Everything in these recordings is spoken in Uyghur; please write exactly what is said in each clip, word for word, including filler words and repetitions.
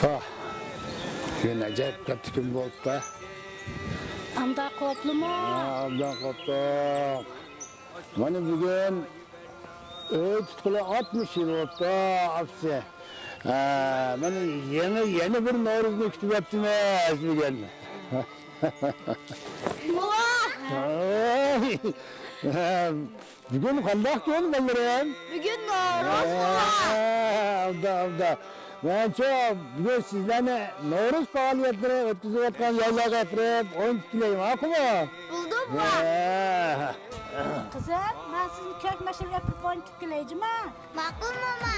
پاھ، بۈگۈن ئەجەب كاتتا كۈن بولۇپتۇ. ئامدا قوپلىما. ھە، ئامدا قوپتۇق. مانا بۈگۈن ئۆي تۇتقىلى ئاتمىش يىل بولۇپتۇ، ئاپىسى. ھە، مانا يېڭى، يەنە بىر نورۇزنى كۈتۈۋاتىمىز بۈگۈن. ۋاھ! ھەي! بۈگۈن قانداق كۈن، بالىلىرىم؟ بۈگۈن نورۇز، ھە، بوۋا. ئالدا، ئالدا. مەنچۇ بۈگۈن سىزلەرنى نورۇز پائالىيەتلىرى ئۆتكۈزۈۋاتقان يەرلەرگە ئەكىرىپ ئوينىتىپ كېلەي، ماقۇلمۇ؟ بولدى، بوۋا. ھە. قىزىم، مەن سىزنى كۆك مەشىنىگە ئەكىرىپ ئوينىتىپ كېلەي، جۇما. ماقۇل، موما.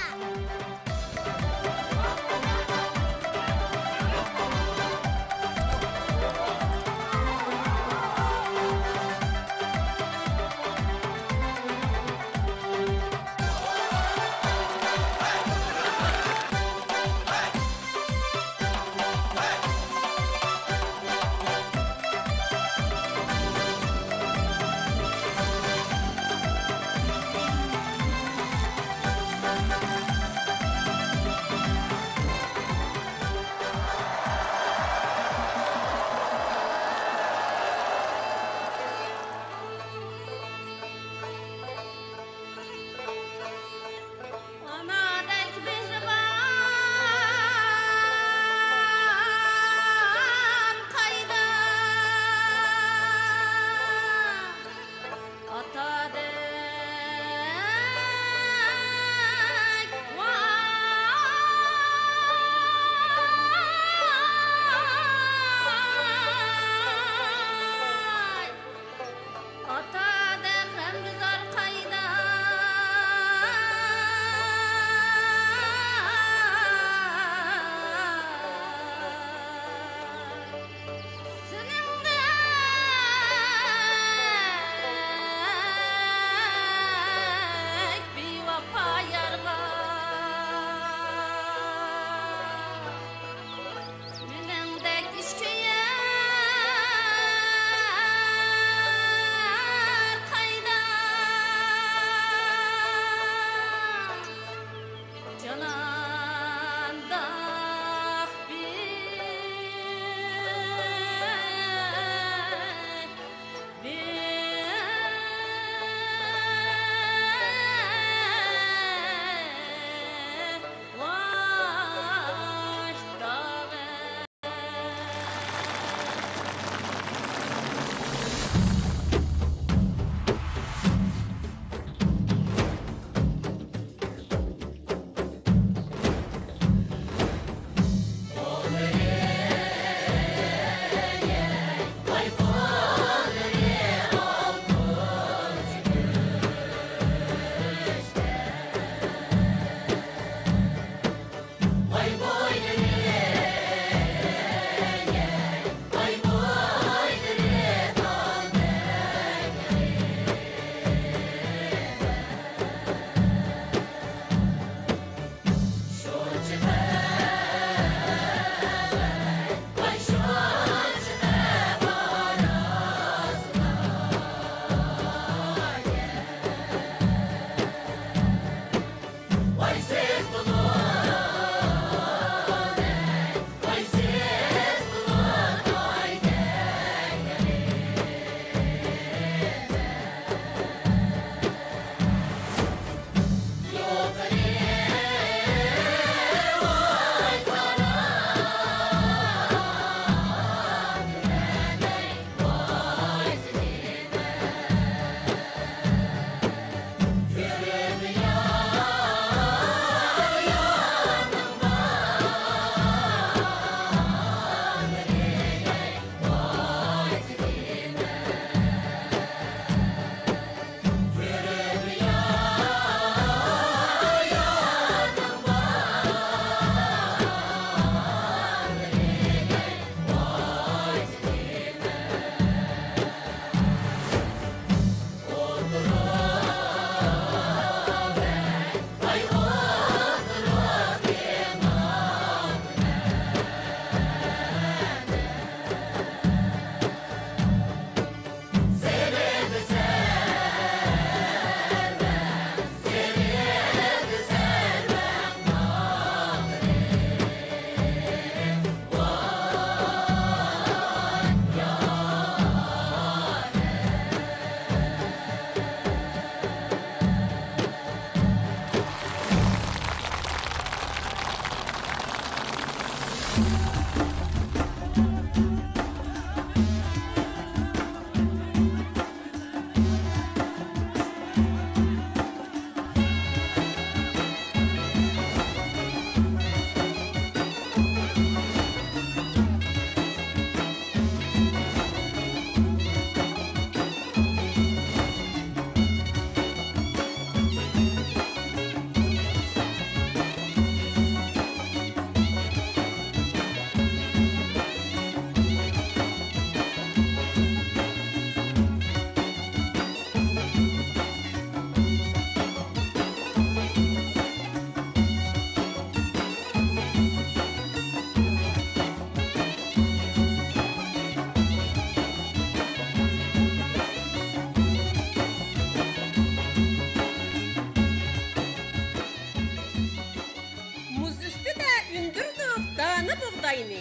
مۇز ئۈستىدە ئۈندۈردۇق دانا بۇغداينى،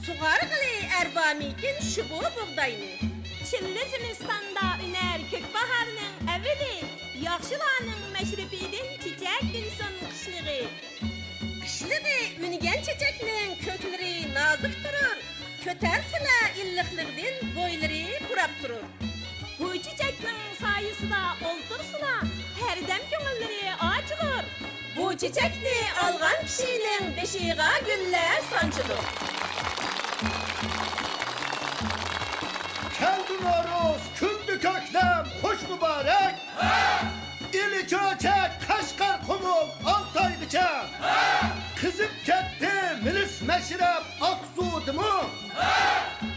سۇغارغىلى ئەربارمىكىن شۇ بۇ بۇغداينى؟ چىللە زىمىستاندا ئۈنەر كۆك باھارنىڭ ئەۋلى، ياخشىلارنىڭ مەشرىپىدىن چېچەك ئۈنسۇن قىشلىقى. قىشلىقى ئۈنگەن چېچەكنىڭ كۆكلىرى نازۇك تۇرۇر، كۆتەرسىلە ئىللىقلىقىدىن بويلىرى پۇراپ تۇرۇر. بۇ چېچەكنىڭ سايىسىدا ئولتۇرسىلا، ھەردەم كۆڭۈللىرى ئاچىلۇر. بۇ چېچەكنى ئالغان كىشىنىڭ بېشىغا گۈللەر سانچىلۇر. كەلدى نورۇز، كۈلدى كۆكلەم، خوش مۇبارەك! ئىلى چۆچەك قەشقەر، قۇمۇل، ئالتايغىچە، قىزىپ كەتتى مىلىس مەشرەپ ئاقسۇدىمۇ.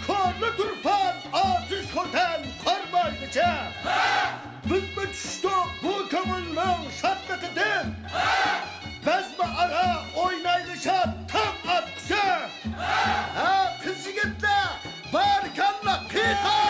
كورلا تۇرپان ئاتۇش خوتەن قارامايغىچە، بىزمۇ چۈشتۇق بۇ كۆڭۈلنىڭ شادلىقىدىن. بەزمە ئارا ئوينايلى شاد تاڭ ئاتقۇچە. ھە، قىز-يىگىتلەر، بارىكاللا، قىيقاس!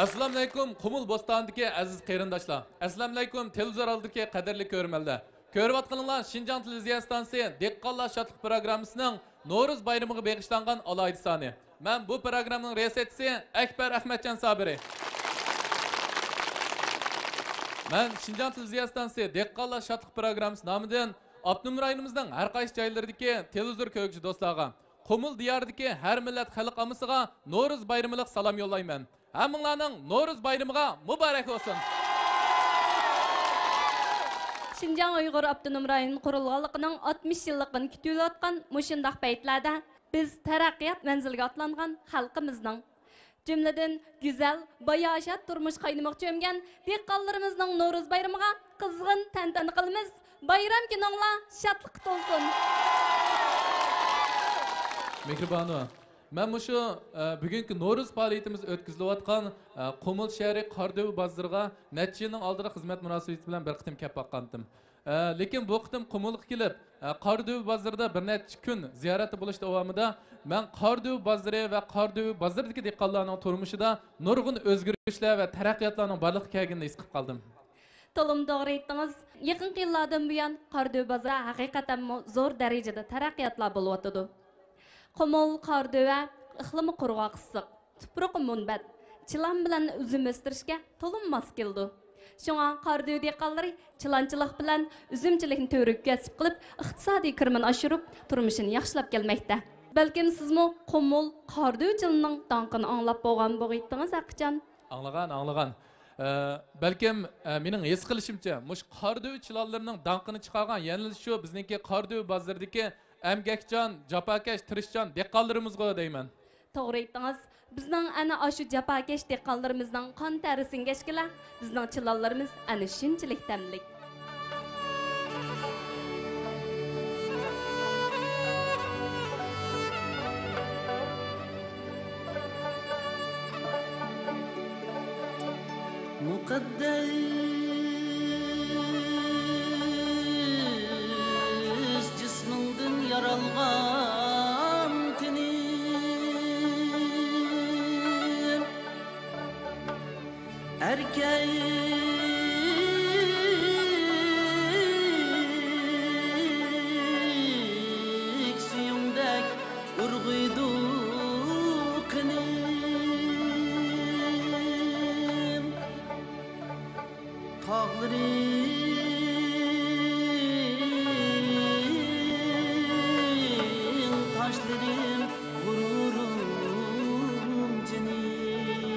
ئەسسالامۇئەلەيكۇم، قۇمۇل بوستانىدىكى ئەزىز قېرىنداشلار! ئەسسالامۇئەلەيكۇم، تېلېۋىزور ئالدىدىكى قەدىرلىك كۆرۈرمەنلەر! كۆرۈۋاتقىنىڭلار شىنجاڭ تېلېۋىزىيە ئىستانسىسى دېھقانلار شادلىق پروگراممىسىنىڭ نورۇز بايرىمىغا بېغىشلانغان ئالاھىدە سانى. مەن بۇ پروگراممىنىڭ رىياسەتچىسى ئەكبەر ئەخمەتجان سابىرى. مەن شىنجاڭ تېلېۋىزىيە ئىستانسىسى دېھقانلار شادلىق پروگراممىسى نامىدىن ئاپتونوم رايونىمىزنىڭ ھەر قايسى جايلىرىدىكى تېلېۋىزور كۆرگۈچى دوستلارغا، قۇمۇل دىيارىدىكى ھەر مىللەت خەلق ئاممىسىغا نورۇز بايرىملىق سالام يوللايمەن. ھەممىڭلارنىڭ نورۇز بايرىمىغا مۇبارەك بولسۇن! شىنجاڭ ئۇيغۇر ئاپتونوم رايونى قۇرۇلغانلىقىنىڭ ئاتمىش يىللىقىنى كۈتۈۋاتقان مۇشۇنداق پەيتلەردە بىز تەرەققىيات مەنزىلىگە ئاتلانغان خەلقىمىزنىڭ، جۈملىدىن گۈزەل، باياشات تۇرمۇش قاينىمىغا چۆمگەن دېھقانلىرىمىزنىڭ نورۇز بايرىمىغا قىزغىن تەنتەنە قىلىمىز. بايرام كۈنۈڭلار شادلىققا تولسۇن! مېھرىبانۇ، مەن مۇشۇ، ئە، بۈگۈنكى نورۇز پائالىيىتىمىز ئۆتكۈزۈلۈۋاتقان، ئە، قۇمۇل شەھىرى قارادۆۋە بازىرىغا نەچچە يىلنىڭ ئالدىدا خىزمەت مۇناسىۋىتى بىلەن بىر قېتىم كەپ باققانتىم. ئە، لېكىن بۇ قېتىم قۇمۇلغا كېلىپ، ئە، قارادۆۋە بازىرىدا بىر نەچچە كۈن زىيارەتتە بولۇش داۋامىدا مەن قارادۆۋە بازىرى ۋە قارادۆۋە بازىرىدىكى دېھقانلارنىڭ تۇرمۇشىدا نۇرغۇن ئۆزگىرىشلەر ۋە تەرەققىياتلارنىڭ بارلىققا كەلگىنىنى ھېس قىلىپ قالدىم. تولىمۇ توغرا ئېيتتىڭىز. يېقىنقى يىللاردىن بۇيان قارادۆۋە بازىرىدا ھەقىقەتەنمۇ زور دەرىجىدە تەرەققىياتلار بولۇۋاتىدۇ. قۇمۇل، قارادۆۋە ئىقلىمى قۇرغاق ئىسسىق، تۇپرىقى مۇنبەت، چىلان بىلەن ئۈزۈم ئۆستۈرۈشكە تولىمۇ ماس كېلىدۇ. شۇڭا قارادۆۋە دېھقانلىرى چىلانچىلىق بىلەن ئۈزۈمچىلىكنى تۈۋرۈك كەسىپ قىلىپ، ئىقتىسادىي كىرىمىنى ئاشۇرۇپ، تۇرمۇشىنى ياخشىلاپ كەلمەكتە. بەلكىم سىزمۇ قۇمۇل، قارادۆۋە چىلىنىنىڭ داڭقىنى ئاڭلاپ بولغان بولغىيتتىڭىز ھەقىچان؟ ئاڭلىغان، ئاڭلىغان. ئە، بەلكىم، ئە، مېنىڭ ھېس قىلىشىمچە، مۇشۇ قارادۆۋە چىلانلىرىنىڭ داڭقىنى چىقارغان يەنىلا شۇ بىزنىڭكى قارادۆۋە بازىرىدىكى ئەمگەكچان، جاپاكەش، تىرىشچان دېھقانلىرىمىزغۇ دەيمەن. توغرا ئېيتتىڭىز. بىزنىڭ ئەنە ئاشۇ جاپاكەش دېھقانلىرىمىزنىڭ قان تەرى سىڭگەچكىلا، بىزنىڭ چىلانلىرىمىز ئەنە شۇنچىلىك تەملىك. مۇقەددەس جىسمىڭدىن يارالغان تېنىم، ئەركەك سۈيۈڭدەك ئۇرغۇيدۇ قېنىم. تاغلىرىڭ، تاشلىرىڭ، غۇرۇرۇم، جېنىم.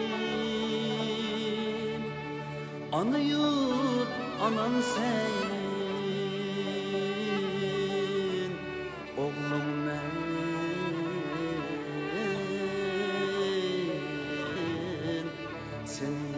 ئانا يۇرت، ئانام سەن، ئوغلۇڭ مەن سېنىڭ.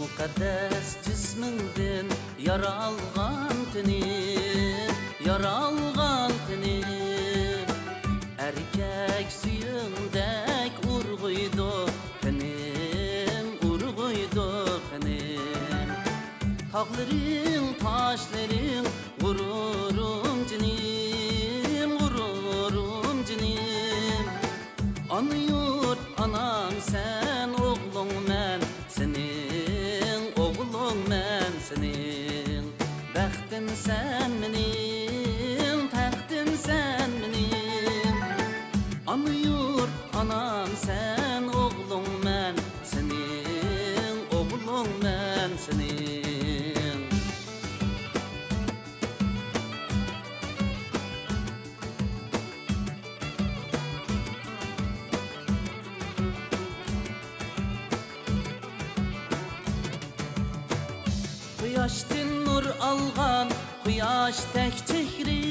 مۇقەددەس جىسمىڭدىن يارالغان تېنىم، يارالغان تېنىم، ئەركەك سۈيۈڭدەك ئۇرغۇيدۇ قېنىم، ئۇرغۇيدۇ قېنىم. تاغلىرىڭ، تاشلىرىڭ، غۇرۇرۇم جېنىم، غۇرۇرۇم جېنىم. ئانا يۇرت، ئانام سەن، ئوغلۇڭ مەن سېنىڭ، ئوغلۇڭ مەن سېنىڭ. بەختىم سەن مېنىڭ، تەختىم سەن مېنىڭ. ئانا يۇرت، ئانام سەن، ئوغلۇڭ مەن سېنىڭ، ئوغلۇڭ مەن سېنىڭ. قۇياشتىن نۇر ئالغان قۇياشتەك چېھرىڭ،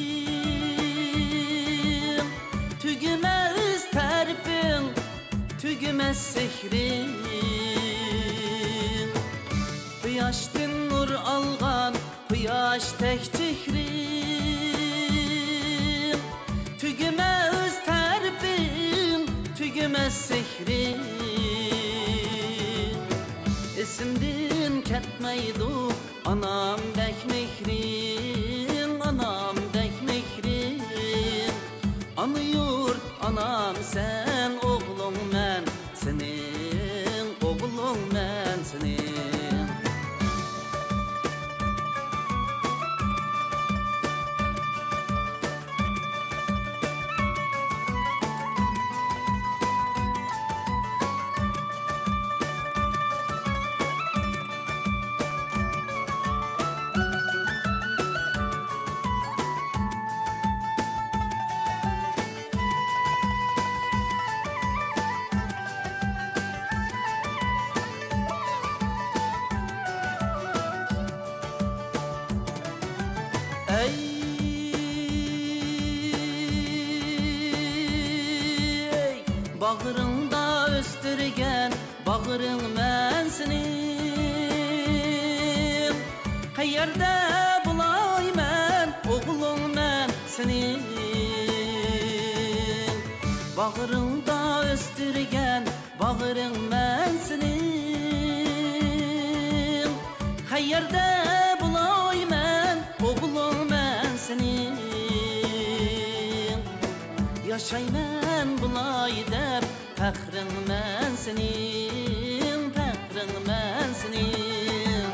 چېھرىڭ، قۇياشتىن نۇر ئالغان قۇياشتەك چېھرىڭ، تۈگىمەس تەرىپىڭ، تۈگىمەس سېھرىڭ. ئېسىمدىن كەتمەيدۇ ئانام بەك مېھرىڭ، ئانام بەك مېھرىڭ. ئانا يۇرت ئانام سەن، ئوغلۇڭ مەن سېنىڭ، ئوغلۇڭ مەن سېنىڭ. ئەي، باغرىڭدا ئۆستۈرگەن باغرىڭ مەن سېنىڭ، قەيەردە بولاي مەن، ئوغلۇڭ مەن سېنىڭ. باغرىڭدا ئۆستۈرگەن باغرىڭ مەن سېنىڭ، قەيەردە بولاي مەن، ئوغلۇڭ مەن سېنىڭ. ياشايمەن بۇلاي دەپ، پەخرىڭ مەن سېنىڭ، پەخرىڭ مەن سېنىڭ.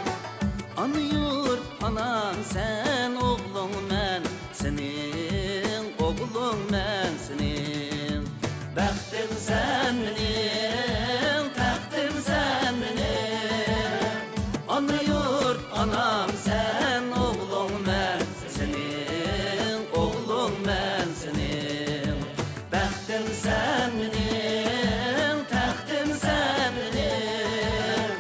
ئانا يۇرت ئانام سەن، ئوغلۇڭ مەن سېنىڭ، ئوغلۇڭ مەن سېنىڭ. بەختىم سەن مېنىڭ، تەختىم سەن مېنىڭ. ئانا يۇرت ئانام سەن، ئوغلۇڭ مەن سېنىڭ، ئوغلۇڭ مەن سېنىڭ. بەختىم سەن مېنىڭ، تەختىم سەن مېنىڭ.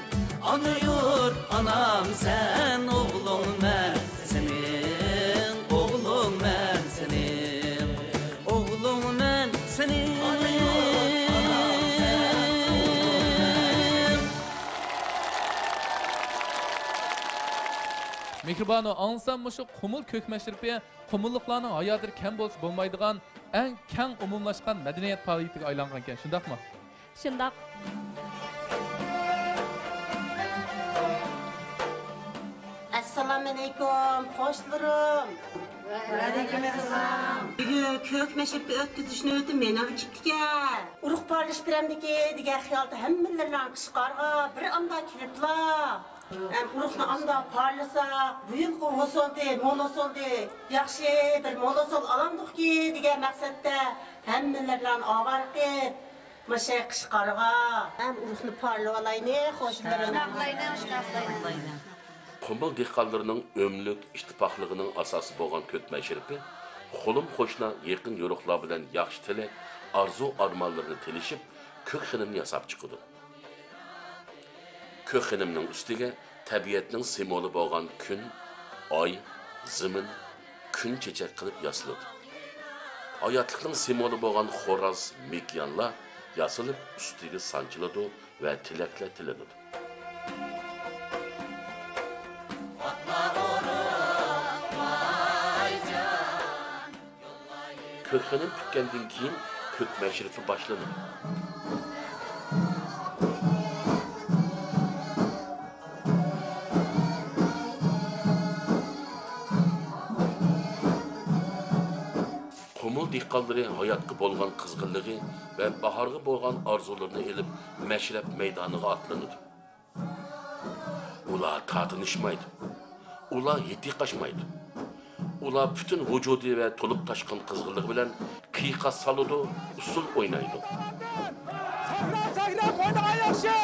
ئانا يۇرت ئانام سەن، ئوغلۇڭ مەن سېنىڭ، ئوغلۇڭ مەن سېنىڭ. ئوغلۇڭ مەن سېنىڭ. مېھرىبانۇ، ئاڭلىسام مۇشۇ قۇمۇل كۆك مەشرىپى قۇمۇللۇقلارنىڭ ھاياتىدا كەم بولسا بولمايدىغان ئەڭ كەڭ ئومۇملاشقان مەدەنىيەت پائالىيىتىگە ئايلانغانىكەن، شۇنداقمۇ؟ شۇنداق. ئەسسالامۇئەلەيكۇم، قوشنىلىرىم. ۋەئەلەيكۇم ئەسسالام. بۈگۈن كۆك مەشرىپى ئۆتكۈزۈش نۆۋىتى مېنىڭغا كېلىپتىكەن. ئۇرۇق پارلىشىپ بېرەمدىكىن دېگەن خىيالدا ھەممىلىرىنىڭ قىشقارغا بىر ئاندا كېلىپلا. ئەم، ئۇرۇقنى ئاندا پارلىساق، بۇ يىلقى ھوسۇلدى، مول ھوسۇلدى، ياخشى بىر مول ھوسۇل ئالامدۇقكى دېگەن مەقسەتتە ھەممىلىرىنى ئاۋارە قىپ، مۇشۇ قىشقارغا ھەم ئۇرۇقنى پارلىۋالايلى، قوشنىلىرىم. شۇنداق قىلايلى، شۇنداق قىلايلى. قۇمۇل دېھقانلىرىنىڭ ئۆملۈك ئىتتىپاقلىقىنىڭ ئاساسى بولغان كۆك مەشرىپى، قولۇم-قوشنا، يېقىن-يورۇقلار بىلەن ياخشى تىلەك، ئارزۇ-ئارمانلىرىنى تىلىشىپ، كۆك خېنىمنى ياساپ چىقىدۇ. كۆك خېنىمنىڭ ئۈستىگە تەبىئەتنىڭ سىمۋولى بولغان كۈن، ئاي، زېمىن، كۈن چېچەك قىلىپ ياسىلىدۇ. ھاياتلىقنىڭ سىمۋولى بولغان خوراز، مېكىيانلار ياسىلىپ، ئۈستىگە سانچىلىدۇ ۋە تىلەكلەر تىلىنىدۇ. كۆك خېنىم پۈتكەندىن كېيىن، كۆك مەشرىپى باشلىنىدۇ. قۇمۇل دېھقانلىرى ھاياتقا بولغان قىزغىنلىقى ۋە باھارغا بولغان ئارزۇلىرىنى ئېلىپ، مەشرەپ مەيدانىغا ئاتلىنىدۇ. ئۇلار تارتىنىشمايدۇ. ئۇلار ھېيتقاچمايدۇ. ئۇلار پۈتۈن ۋۇجۇدى ۋە تولۇپ تاشقان قىزغىنلىقى بىلەن قىيقاس سالىدۇ، ئۇسسۇل ئوينايدۇ. سەھرا سەھرەپ ئوينىغان ياخشى!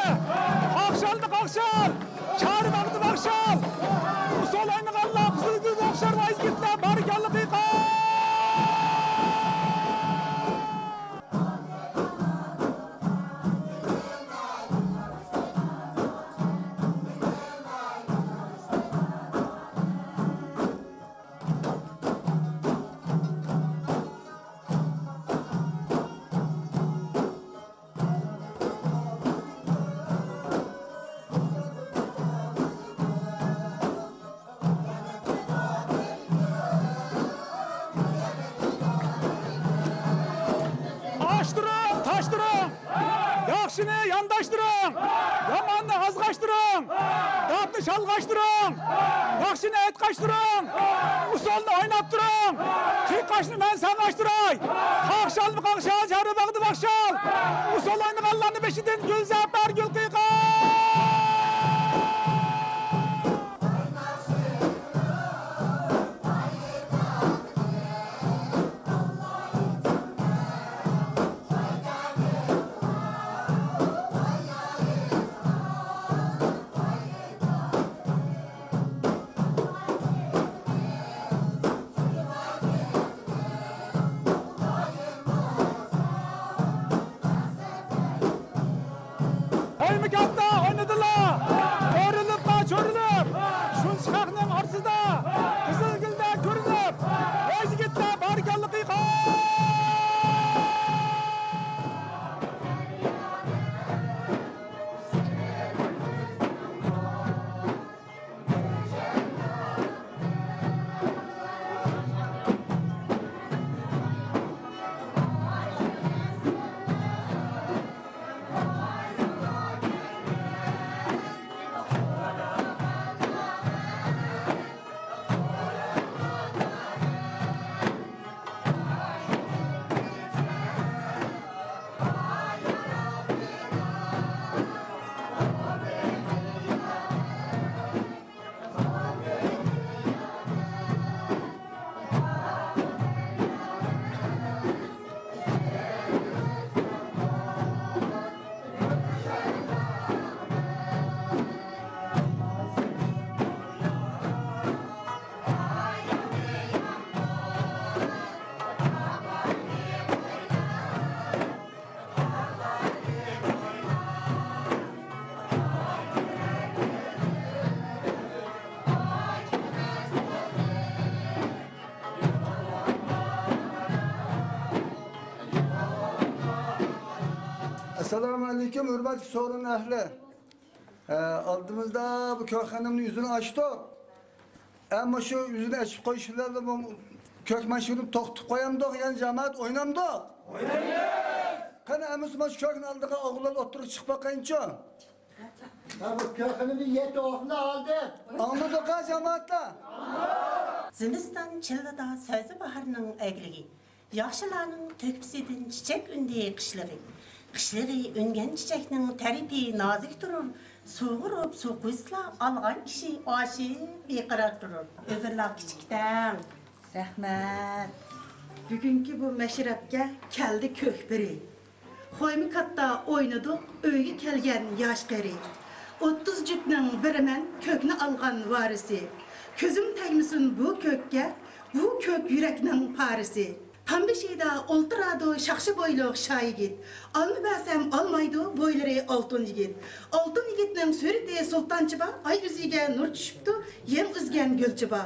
قاقشالدى قاقشال! چارى باغدى باغشال! ئۇسسۇل ئوينىغانلار قىزىل گۈلگە ئوخشار ۋايىز يىگىتلەر، بارىكاللا، قىيقاس! تۇرۇڭ، تاشتۇرۇڭ! ياخشىنى يانداشتۇرۇڭ! ياماننى ئازغاشتۇرۇڭ! داپنى چالغاشتۇرۇڭ! ناخشىنى ئېيتقاشتۇرۇڭ! ئۇسسۇلنى ئويناپ تۇرۇڭ! قىيقاشنى مەن ساڭاشتۇراي! قاقشالمۇ قاقشال، چارۋا باغدا باقشال! ئۇسسۇل ئوينىغانلارنىڭ بېشىدىن گۈلزەپەر، گۈلقىيقاش! ئۆيمۇ كاتتا ئوينىدىلا، ئۆرۈلۈپلا چۆرۈلۈپ، شۇنچە خەقنىڭ ئارىسىدا قىزىل گۈلدەك كۆرۈنۈپ، ۋاي يىگىتلەر بارىكاللا قىيقاش! ئەسسالامۇ ئەلەيكۇم، ھۆرمەتلىك سورۇن ئەھلى. ئە، ئالدىمىزدا بۇ كۆك خېنىمنىڭ يۈزىنى ئاچتۇق. ئەمما شۇ يۈزىنى ئېچىپ قويۇش بىلەن بۇ كۆك مەشرىپنى توختىتىپ قويامدۇق، يەنە جامائەت ئوينامدۇق؟ ئوينايمىز! قېنى، ئەمىسە مانا شۇ كۆكنىڭ ئالدىغا ئوغۇللار ئوتتۇرىغا چىقىپ باقايىنچۇ. ھە، بۇ كۆك خېنىمنى يەتتە ئوغلىنى ئالدىم. ئاڭلىدۇققا، جامائەتلەر؟ زىمىستان چىللىدا سەۋزە باھارنىڭ ئەگلىكى. ياخشىلارنىڭ تۆھپىسىدىن چېچەك ئۈندى قىشلىرى. قىشلىرى ئۈنگەن چېچەكنىڭ تەرىپى نازۇك تۇرۇر، سۇغۇرۇپ سۇ قۇيسىلا ئالغان كىشى ئاشىپ بىقارار تۇرۇر. ئۆزۈڭلار كىچىك دەڭ. رەھمەت. بۈگۈنكى بۇ مەشرەپكە كەلدى كۆك پىرى. خويمۇ كاتتا ئوينىدۇق، ئۆيگە كەلگەن ياش قېرى. ئوتتۇز جۈپنىڭ بىرىمەن كۆكنى ئالغان ۋارىسى. كۆزۈم تەگمىسۇن بۇ كۆككە، بۇ كۆك يۈرەكنىڭ پارىسى. تام بېشىدا ئولتۇرىدۇ شاخشا بويلۇق شايىگىت. ئالما بەرسەم ئالمايدۇ بويلىرى ئالتۇن يىگىت. ئالتۇن يىگىتنىڭ سۈرىتى سۇلتانچە بار، ئاي يۈزىگە نۇر چۈشۈپتۇ، يەڭ ئۈزگەن گۈلچە بار.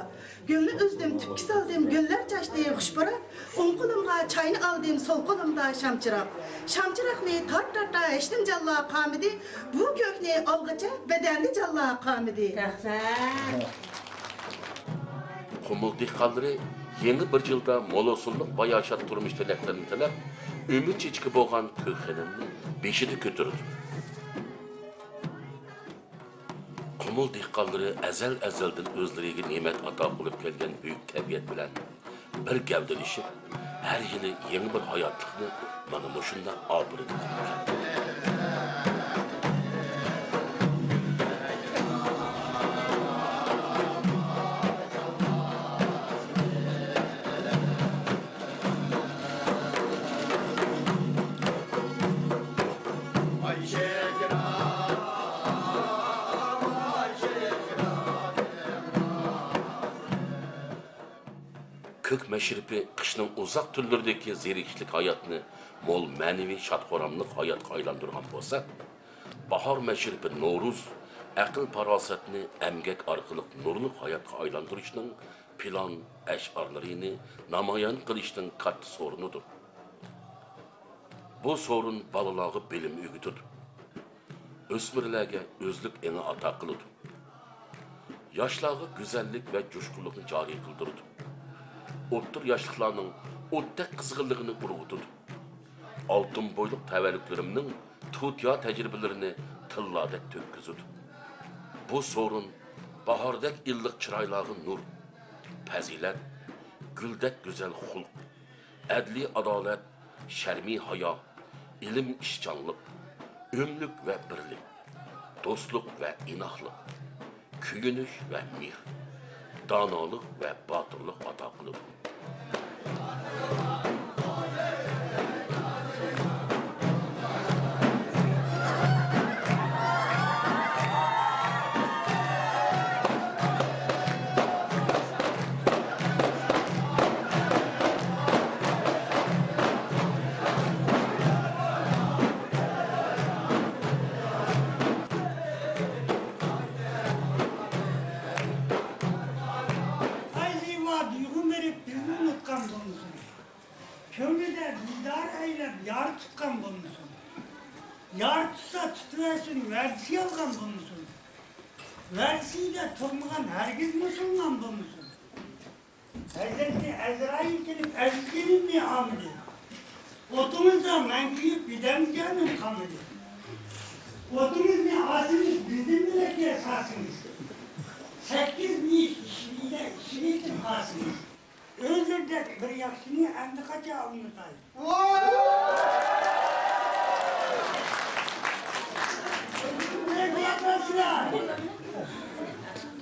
گۈلنى ئۈزدۈم، تۈپكە سالدىم، گۈللەر چاچتى خۇش پۇراپ. ئوڭ قولۇمغا چاينى ئالدىم، سول قولۇمدا شامچىراق. شامچىراقنى تارت-تارتا ھېچنېمە جانلار قالمىدى. بۇ كۆكنى ئالغىچە بەدەندە جانلار قالمىدى. رەھمەت. قۇمۇل دېھقانلىرى يېڭى بىر يىلدا مول ھوسۇللۇق، باياشات تۇرمۇش تىلەكلىرىنى تىلەپ، ئۈمىد چېچىكى بولغان كۆك خېنىمنى بېشىدا كۆتۈرىدۇ. قۇمۇل دېھقانلىرى ئەزەل-ئەزەلدىن ئۆزلىرىگە نېمەت ئاتا قىلىپ كەلگەن بۈيۈك تەبىئەت بىلەن بىر گەۋدىلىشىپ، ھەر يىلى يېڭى بىر ھاياتلىقنى مانا مۇشۇنداق ئاپىرىدۇ. كۆك مەشرىپى قىشنىڭ ئۇزاق تۈنلىرىدىكى زېرىكىشلىك ھاياتنى مول مەنىۋى شاد-خۇراملىق ھاياتقا ئايلاندۇرغان بولسا، باھار مەشرىپى نورۇز ئەقىل-پاراسەتنى ئەمگەك ئارقىلىق نۇرلۇق ھاياتقا ئايلاندۇرۇشنىڭ پىلان، ئەشئارلىرىنى نامايان قىلىشنىڭ كاتتا سورۇنىدۇر. بۇ سورۇن بالىلارغا بىلىم ئۆگىتىدۇ. ئۆسمۈرلەرگە ئۆزلۈك ئېڭى ئاتا قىلىدۇ. ياشلارغا گۈزەللىك ۋە جۇشقۇنلۇقنى جارى قىلدۇرىدۇ. ئوتتۇرا ياشلىقلارنىڭ ئوتتەك قىزغىنلىقىنى ئۇرغۇتىدۇ. ئالتۇن بويلۇق تەۋەلىكلىرىمنىڭ تۇتىيا تەجرىبىلىرىنى تىللاردەك تۆككۈزىدۇ. بۇ سورۇن باھاردەك ئىللىق چىرايلارغا نۇر، پەزىلەت، گۈلدەك گۈزەل خۇلق، ئەدلىي ئادالەت، شەرمىي ھايا، ئىلىم ئىشچانلىق، ئۆملۈك ۋە بىرلىك، دوستلۇق ۋە ئىناقلىق، كۆيۈنۈش ۋە مېھىر، دانالىق ۋە باتۇرلۇق ئاتا قىلىدۇ. قايسى ۋاقىت تۇيغۇ بېرىپ بىزنى ئۇنتۇتقان بولمىسۇن. كۆڭلىدە دىلدار ئەيلەپ يار تۇتقان بولمىسۇن. يار تۇتسا تۇتۇۋەرسۇن، ۋەدىسى يالغان بولمىسۇن. ۋەدىسىدە تۇرمىغان ھەرگىز مۇسۇلمان بولمىسۇن. ھەزرىتى ئەزرائىل كېلىپ ئەزىز جېنىمنى ئالمىدى. ئوتىڭىزدا مەن كۆيۈپ بىدەم جانىم قالمىدى. ئوتىڭىزنى ئالسىڭىز بىزدىن بۆلەككە سالسىڭىز. سەككىز مىيىش ئىشىكىدە ئىشىكتىن قالسىڭىز. ئۆزلىرىدەك بىر ياخشىنى ئەمدى قاچان ئۇنتۇتاي؟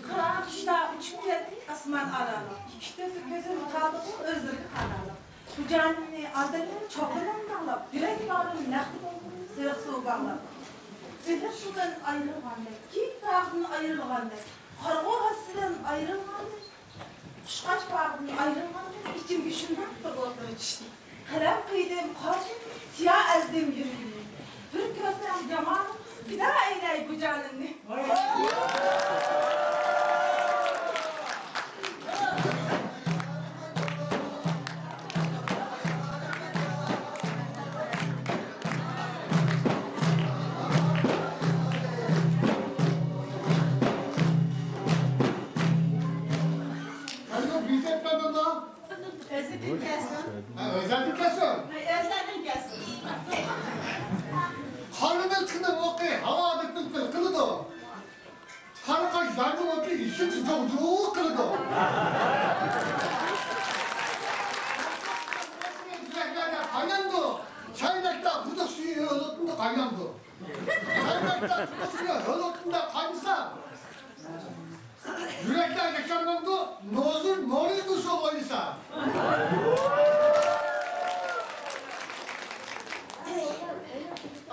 قاراڭغۇ چۈشتە ئۇچۇپ كەتتى ئاسمان ئارالىق. ئىككى كۆزۈم قالدىغۇ ئۆزلىرىگە قارالىق. بۇ جانىمنى ئالدىمدىن چوغلىدىم باغلاپ، يۈرەك باغرىم نەقتە بولدى سېرىق سۇ باغلاپ. سېھىر سۇدىن ئايرىلغاندەك، كېيىك تاغدىن ئايرىلغاندەك، قارىغۇ ھاسىسىدىن ئايرىلغاندەك، قۇشقاچ باغدىن ئايرىلغاندەك ئىچىمگە شۇنداق بىر ئوتلىرى چۈشتى. قەلەم قىيدىم قاچىم، سىيا ئەزدىم يۈرىكىمنى. بىر كۆرسەم جامالىڭنى، پىدا ئەيلەي بۇ جانىمنى. ئۆزىدىن كەلسۇن. ھە، ئۆزەردىن كەلسۇن. ھە، ئۆزەردىن كەلسۇن. قارىمىلىقنىڭ ئوقى ھاۋادا پىلپىل قىلىدۇ. قارا قاش يارنىڭ ئوقى يېشىلچە جۇغ-جۇغ قىلىدۇ. يۈرەكلەردە قاينامدۇ. چايناكتا قۇدۇق سۈيى ھۆل ئوتۇندا قاينامدۇ. چايناكتا قۇدۇق سۈيى ھۆل ئوتۇندا قاينىسا، يۈرەكلەر ياشانمامدۇ، نوزۇر نورى دۇرسۇن ئوينىسا.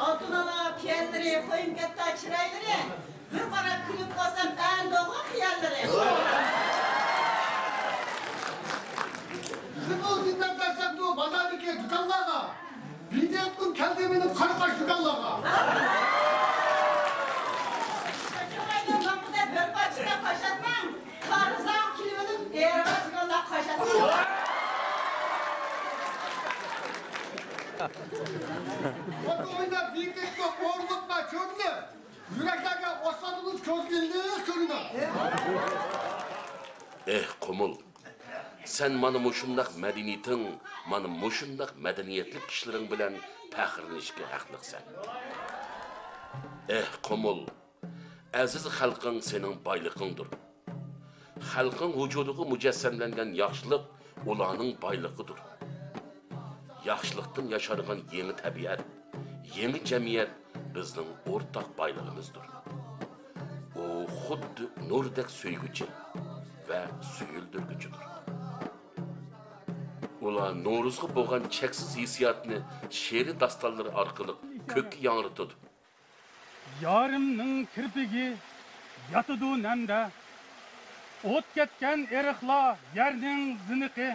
ئالتۇن ئانا پىيانلىرى، قويۇم كەتتى چىرايلىرى، بىر قاراپ كۈلۈپ قالسام ئەنە دوغا خىياللىرى. لىمۇزىندا بەرسەمدۇ بازاردىكى دۇكانلارغا. بىدەتكۇم كەلدى مېنىڭ قارا قاش دۇكانلارغا. شۇ چىرايدا ماڭغۇدەك بىر پارچىدا قاش ئاتماڭ. قارىساڭ كېلىۋېلىپ ئېرىغا دۇكاندا قاش ئاتماڭ. خوتۇن ئويناپ بىدەتكۇم ئورۇنلۇقما كۆرۈنۈپ. يۈرەكلەرگە ئوسمانلىق كۆزگە ئىللىق كۆرۈنۈپ. ئېھ، قۇمۇل! سەن مانا مۇشۇنداق مەدەنىيىتىڭ، مانا مۇشۇنداق مەدەنىيەتلىك كىشىلىرىڭ بىلەن پەخىرلىنىشكە ھەقلىقسەن. ئېھ، قۇمۇل! ئەزىز خەلقىڭ سېنىڭ بايلىقىڭدۇر. خەلقىڭ ۋۇجۇدىغا مۇجەسسەملەنگەن ياخشىلىق ئۇلارنىڭ بايلىقىدۇر. ياخشىلىقتىن ياشانغان يېڭى تەبىئەت، يېڭى جەمئىيەت بىزنىڭ ئورتاق بايلىقىمىزدۇر. ئۇ خۇددى نۇردەك سۆيگۈچى ۋە سۆيۈلدۈرگۈچىدۇر. ئۇلار نورۇزغا بولغان چەكسىز ھېسسىياتنى شېئىرىي داستانلىرى ئارقىلىق كۆككە ياڭرىتىدۇ. يارىمنىڭ كىرپىكى ياتىدۇ نەمدە، ئوت كەتكەن ئېرىقلار يەرنىڭ زىنىقى.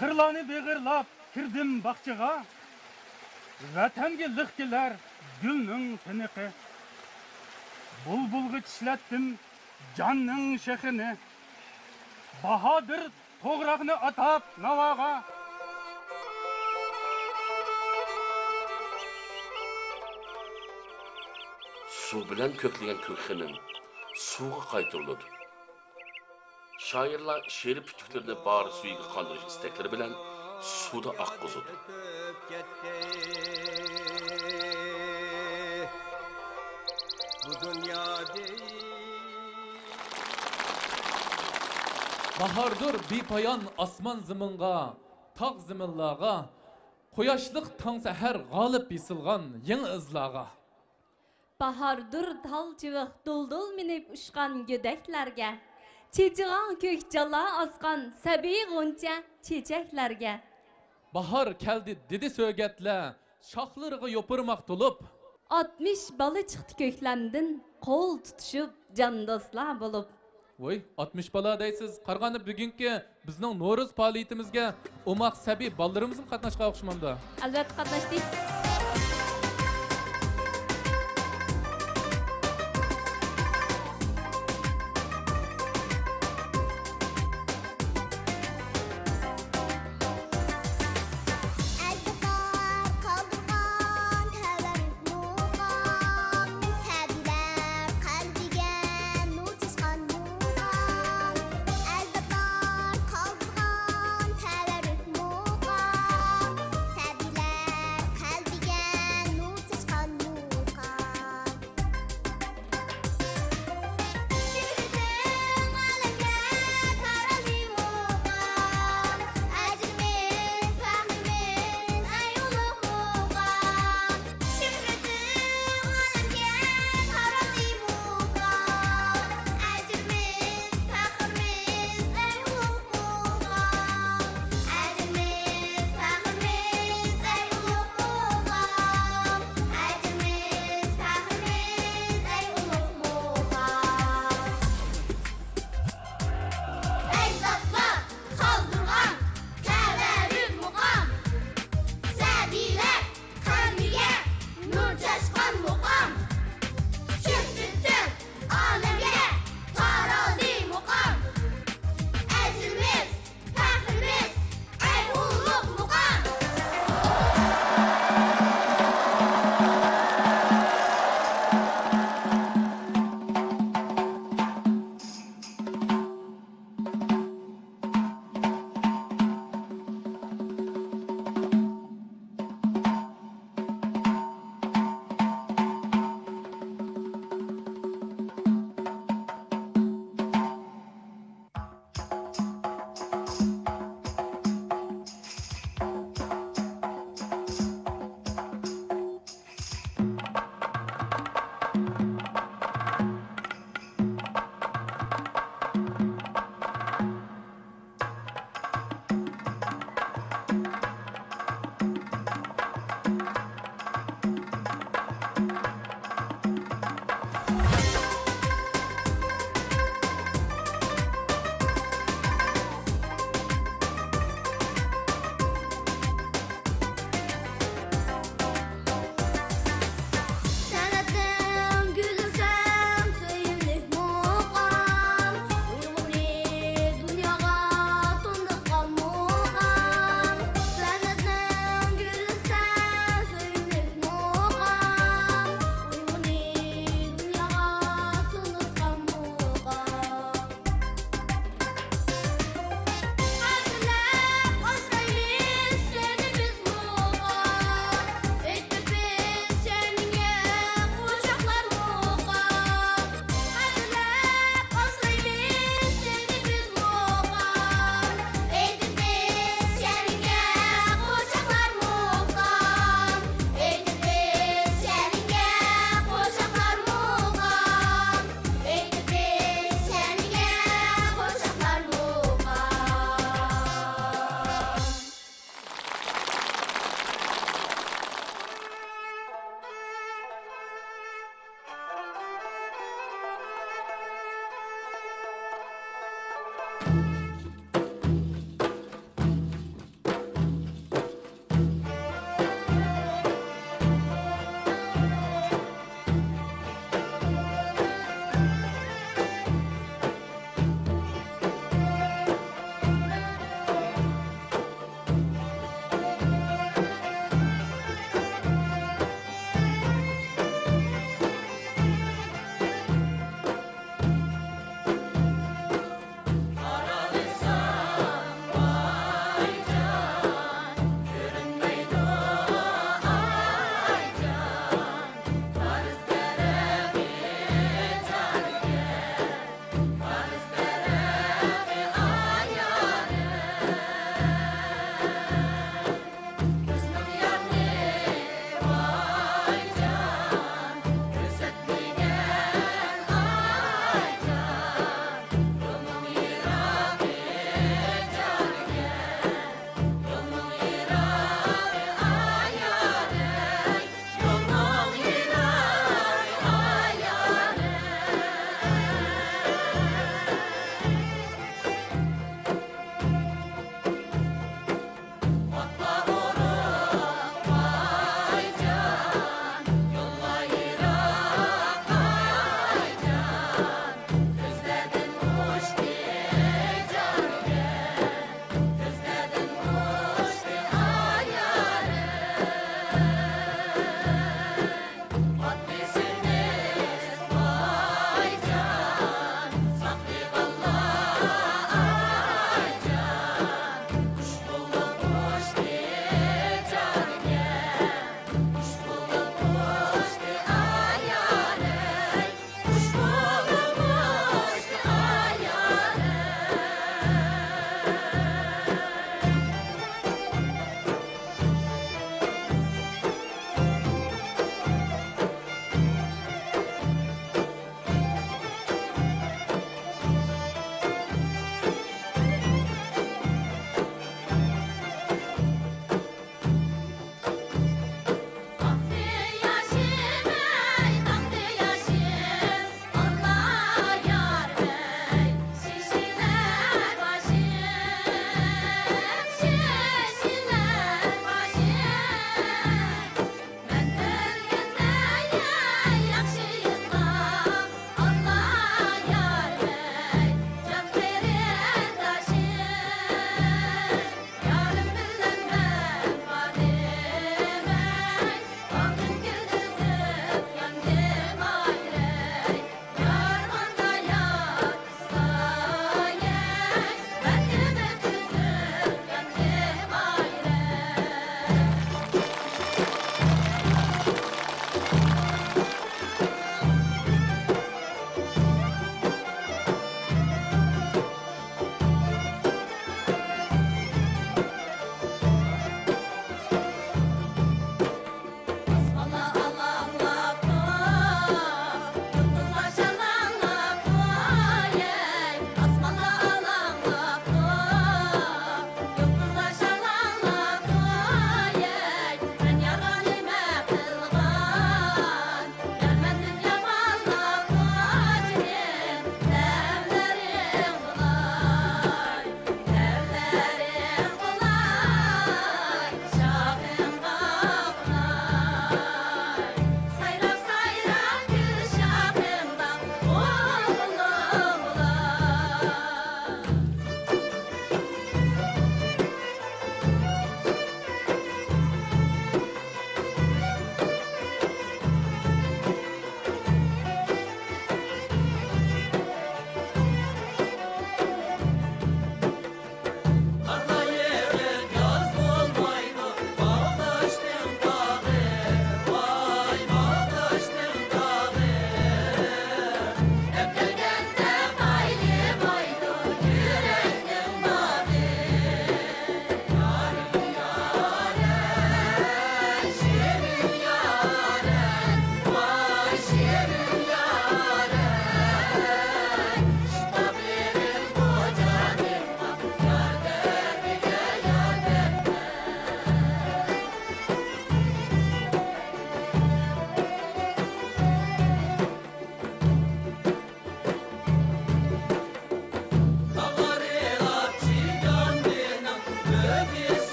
قىرلارنى بېغىرلاپ كىردىم باغچىغا، ۋەتەنگە لىق كېلەر گۈلنىڭ تىنىقى. بۇلبۇلغا چىشلەتتىم جاننىڭ شېخىنى، باھادىر توغراقنى ئاتاپ ناۋاغا. سۇ بىلەن كۆكلىگەن كۆك خېنىم سۇغا قايتۇرۇلىدۇ. شائىرلار شېئىرىي پۈتۈكلىرىنى باھار سۈيىگە قاندۇرۇش ئىستەكلىرى بىلەن سۇدا ئاققۇزىدۇ. باھاردۇر بىپايان ئاسمان زېمىنغا، تاغ زېمىنلارغا، قۇياشلىق تاڭ سەھەر غالىب بېسىلغان يېڭى ئىزلارغا. باھاردۇر تال چىۋىق دۇلدۇل مىنىپ ئۇچقان گۆدەكلەرگە، چېچىغان كۆك جالا ئاسقان سەبىي غۇنچە چېچەكلەرگە. باھار كەلدى دېدى سۆگەتلەر، شاخلىرىغا يوپۇرماق تولۇپ. ئاتمىش بالا چىقتى كۆكلەمدىن، قول تۇتۇشۇپ جان دوستلار بولۇپ. ۋوي، ئاتمىش بالا دەيسىز. قارىغاندا بۈگۈنكى بىزنىڭ نورۇز پائالىيىتىمىزگە ئوماق سەبىي بالىلىرىمىزمۇ قاتناشقان ئوخشىمامدۇ؟ ئەلۋەتتە قاتناشتى. ئەجدادلار قالدۇرغان تەۋەررۈك مۇقام، سەبىيلەر قەلبىگە نۇر چاچقان مۇقام. ئەجدادلار قالدۇرغان تەۋەررۈك مۇقام، سەبىيلەر قەلبىگە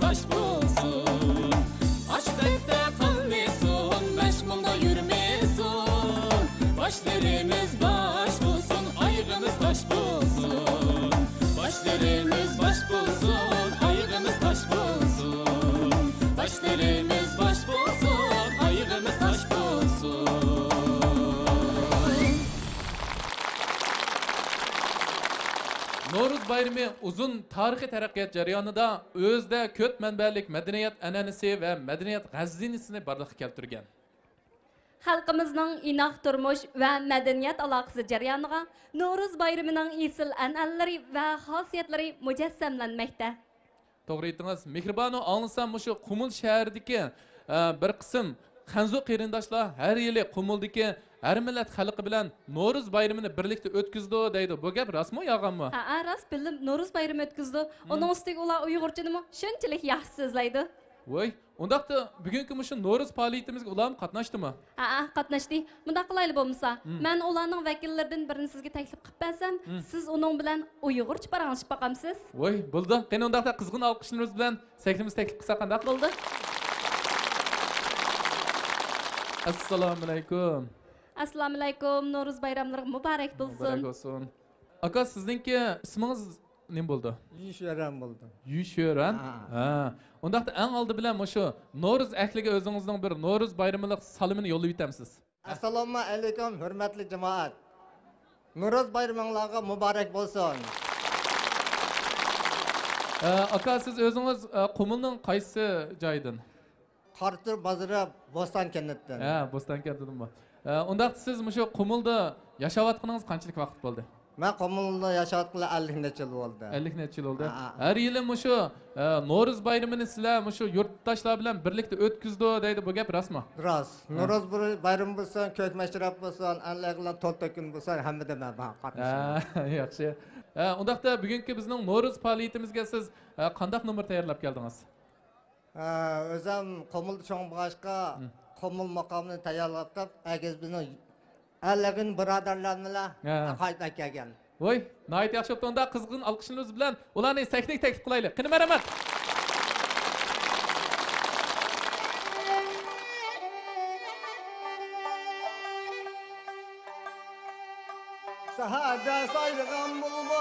باش بولسۇن. ئاشتەكتە قالمىسۇن، مەشمۇلدا يۈرمىسۇن. باشلىرىمىز باش بولسۇن، ئايىغىمىز تاش بولسۇن. باشلىرىمىز باش بولسۇن، ئايىغىمىز تاش بولسۇن. باشلىرىمىز باش بولسۇن، ئايىغىمىز تاش بولسۇن. نورۇز بايرىمى ئۇزۇن تارىخىي تەرەققىيات جەريانىدا ئۆزىدە كۆپ مەنبەلىك مەدەنىيەت ئەنئەنىسى ۋە مەدەنىيەت خەزىنىسىنى بارلىققا كەلتۈرگەن. خەلقىمىزنىڭ ئىناق تۇرمۇش ۋە مەدەنىيەت ئالاقىسى جەريانىغا نورۇز بايرىمىنىڭ ئېسىل ئەنئەنىلىرى ۋە خاسىيەتلىرى مۇجەسسەملەنمەكتە. توغرا ئېيتتىڭىز. مېھرىبانۇ، ئاڭلىسام، مۇشۇ قۇمۇل شەھىرىدىكى، ئە، بىر قىسىم خەنزۇ قېرىنداشلار ھەر يىلى قۇمۇلدىكى ھەر مىللەت خەلقى بىلەن نورۇز بايرىمىنى بىرلىكتە ئۆتكۈزىدۇ دەيدۇ. بۇ گەپ راستمۇ، يالغانمۇ؟ ھەئە، راست، بىللە نورۇز بايرىمى ئۆتكۈزىدۇ. مم. ئۇنىڭ ئۈستىگە ئۇلار ئۇيغۇرچىنىمۇ شۇنچىلىك ياخشى سۆزلەيدۇ. ۋوي، ئۇنداقتا بۈگۈنكى مۇشۇ نورۇز پائالىيىتىمىزگە ئۇلارمۇ قاتناشتىمۇ؟ ھەئە، قاتناشتى. مۇنداق قىلايلى بولمىسا، مم. مەن ئۇلارنىڭ ۋەكىللىرىدىن بىرىنى سىزگە تەكلىپ قىلىپ بەرسەم، مم. سىز ئۇنىڭ بىلەن ئۇيغۇرچە پاراڭلىشىپ باقامسىز؟ ۋوي، بولىدۇ. قېنى، ئۇنداقتا قىزغىن ئالقىشلىرىمىز بىلەن سەھنىمىزگە تەكلىپ قىلساق قانداق؟ بولدى. ئەسسالامۇئەلەيكۇم. ئەسسالامۇئەلەيكۇم، نورۇز بايراملىرىڭ مۇبارەك بولسۇن. مۇبارەك بولسۇن. ئاكا، سىزنىڭكى ئىسمىڭىز نېمە بولدى؟ يۈشۈەن بولدى. يۈشۈەن؟ ھە. ھە. ئۇنداقتا ئەڭ ئالدى بىلەن مۇشۇ نورۇز ئەھلىگە ئۆزىڭىزنىڭ بىر نورۇز بايرىمىلىق سالىمىنى يوللىۋېتەمسىز؟ ئەسسالامۇئەلەيكۇم، ھۆرمەتلىك جامائەت! نورۇز بايرىمىڭلارغا مۇبارەك بولسۇن! ئە، ئاكا، سىز ئۆزىڭىز، ئە، قۇمۇلنىڭ قايسى جايىدىن؟ قاراتۈر بازىرى بوستان كەنتىدىن. ھە، بوستان كەنتىدىنمۇ؟ ئە، ئۇنداقتا سىز مۇشۇ قۇمۇلدا ياشاۋاتقىنىڭىز قانچىلىك ۋاقىت بولدى؟ مەن قۇمۇلدا ياشاۋاتقىلى ئەللىك نەچچە يىل بولدى. ئەللىك نەچچە يىل بولدى. ھە، ھە. ھەر يىلى مۇشۇ، ئە، نورۇز بايرىمىنى سىلەر مۇشۇ يۇرتداشلار بىلەن بىرلىكتە ئۆتكۈزىدۇ دەيدۇ، بۇ گەپ راستمۇ؟ راست. ھە. نورۇز بىر بايرىمى بولسۇن، كۆك مەشرەپ بولسۇن، ئەللىك بىلەن تول تۆكۈن بولسۇن، ھەممىدە مەن بار، قاتنىشىمەن. ھە، ياخشى. ھە، ئۇنداقتا بۈگۈنكى بىزنىڭ نورۇز پائالىيىتىمىزگە سىز، ئە، قانداق نومۇر تەييارلاپ كەلدىڭىز؟ ھە، ئۆزۈم قۇمۇلدا چوڭ بولغاچقا، ھە. قۇمۇل ماقامىنى تەييارلاپ، ئەگىز بىزنىڭ ئەللىغىن بۇرادەرلەر بىلەن، ھە، قايتىپ كەلگەن. ۋوي، ناھايىتى ياخشى بوپتۇ. ئۇنداق قىزغىن ئالقىشلىرىمىز بىلەن ئۇلارنى سەھنىگە تەكلىپ قىلايلى. قېنى، مەرھەمەت! سەھەردە سايرىغان بۇلبۇل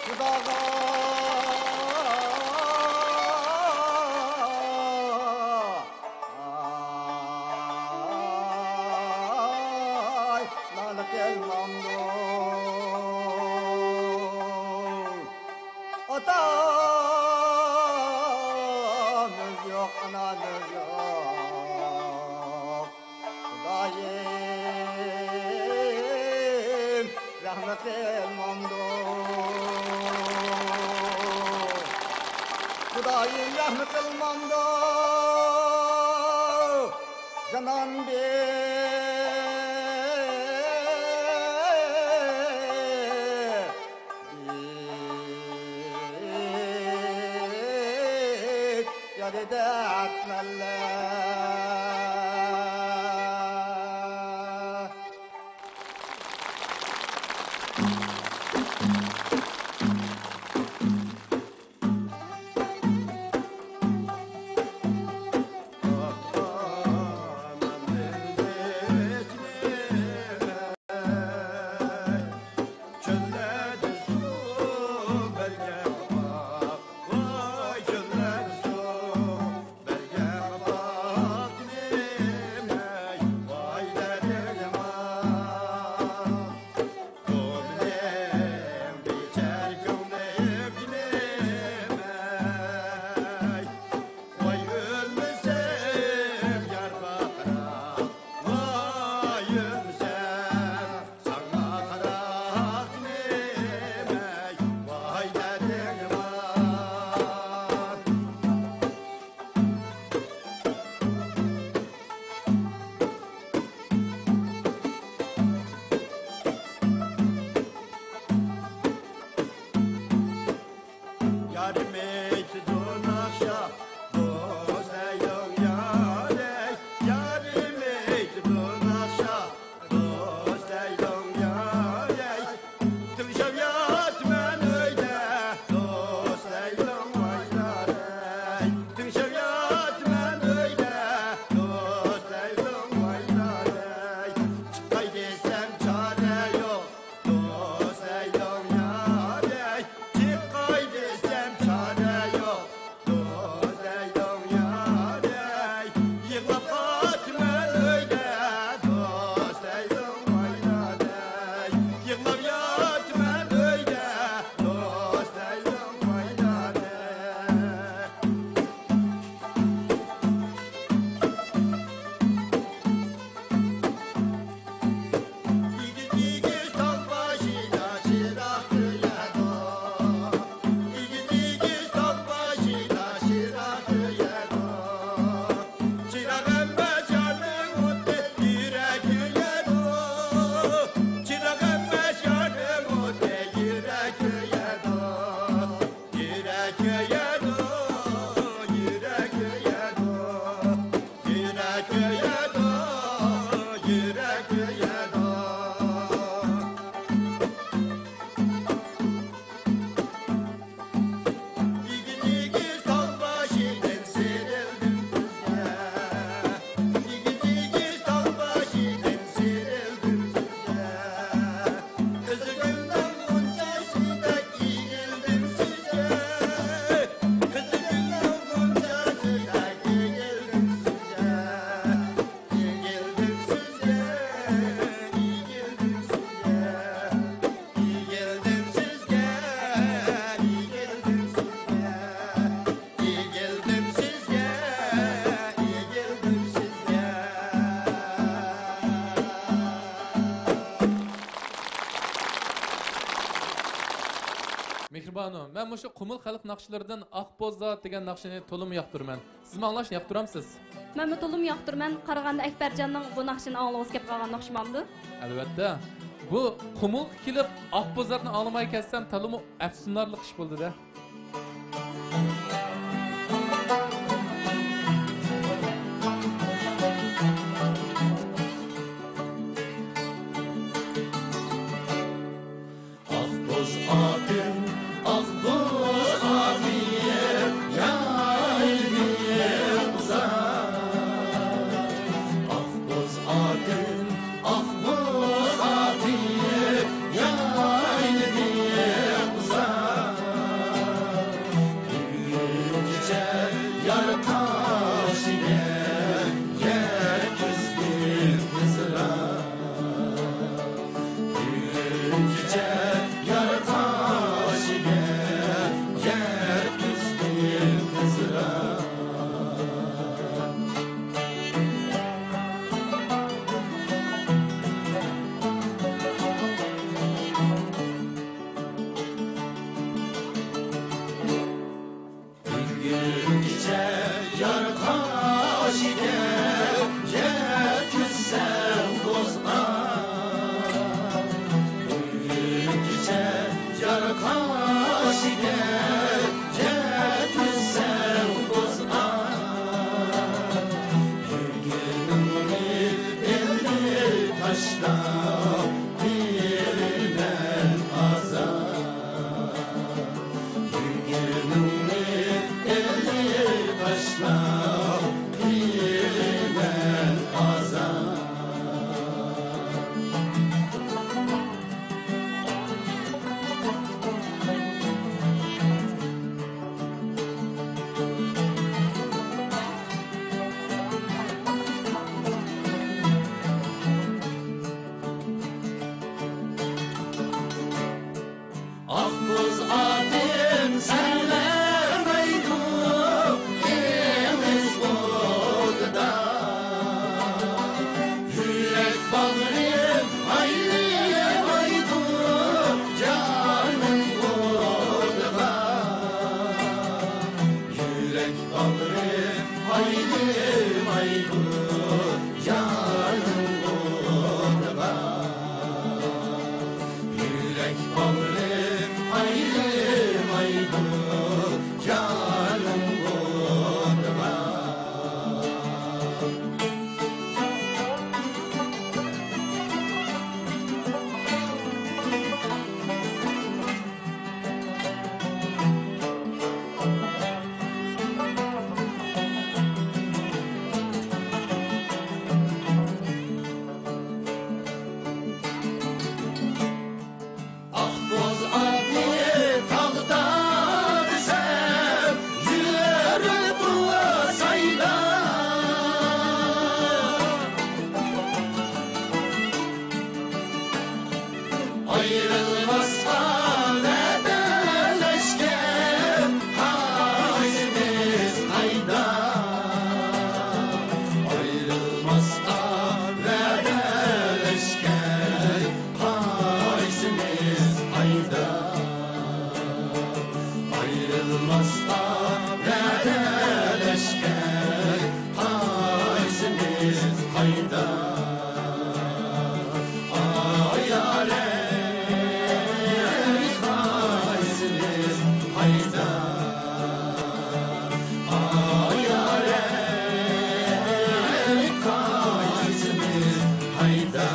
خۇداغا نالە قىلمامدۇ؟ ئاتامىز يوق، ئانامىز يوق. خۇدايىم رەھمەت قىلمامدۇ؟ خۇدايىم رەھمەت قىلمامدۇ؟ جانان بىر يارىدەك مەللە. يارىمىدى ناخشا، دوست ئەيلىڭ يارەي. يارىمىدى ناخشا، دوست ئەيلىڭ يارەي. تىڭشاپ ياتىمەن ئۆيدە، مەن مۇشۇ قۇمۇل خەلق ناخشىلىرىدىن ئاق بوزات دېگەن ناخشىنى تولىمۇ ياقتۇرىمەن. سىزمۇ ئاڭلاشنى ياقتۇرامسىز؟ مەنمۇ تولىمۇ ياقتۇرىمەن. قارىغاندا ئەكبەرجاننىڭ بۇ ناخشىنى ئاڭلىغۇسى كەپ قالغان ئوخشىمامدۇ؟ ئەلۋەتتە. بۇ قۇمۇلغا كېلىپ ئاق بوزاتنى ئاڭلىماي كەتسەم، تولىمۇ ئەپسۇسلىنارلىق ئىش بولدى-دە. ئاق بوز ئاتىم، ئاق بوز ئاتىم، يايلىدى ئۇزاق. ئاق بوز ئاتىم، ئاق بوز ئاتىم، يايلىدى ئۇزاق. بۈگۈنگىچە يار قاشىدە يەتكۈزدى قىزغا. بۈگۈنگىچە يار قاشىدە يەتكۈزدى قىزغا. بۈگۈنگىچە يار قاشىدە يەتكۈزسەم بوزغا. بۈگۈنگىچە يار قاشىدە يەتكۈزسەم بوزغا. يۈرگىنىڭنى ئەمدى تاشلاپ بېرىمەن ئازاب. يۈرگىنىڭنى ئەمدى تاشلاپ بېرىمەن ئازاب. ئاق بوز ئاتىم سەنلەمەيدۇ ئېغىز ئوتىدا. يۈرەك باغرىم ئايلىمايدۇ جانىم ئوتىغا. يۈرەك باغرىم ئايلىمايدۇ جانىم ئوتىغا. يۈرەك باغرىم ئايلىمايدۇ جانىم ئوتىغا. ئاق بوز ئاتنى تاغدا دېسەم، يۈرىدۇ سايدا. ئايرىلماسقا ۋەدەلەشكەن قايسىمىز قايدا؟ ئايرىلماسقا ۋەدەلەشكەن قايسىمىز قايدا؟ ئايرىلماسقا ۋەدەلەشكەن قايسىمىز قايدا؟ ئايالەي، قايسىمىز قايدا؟ ئايالەي، قايسىمىز قايدا؟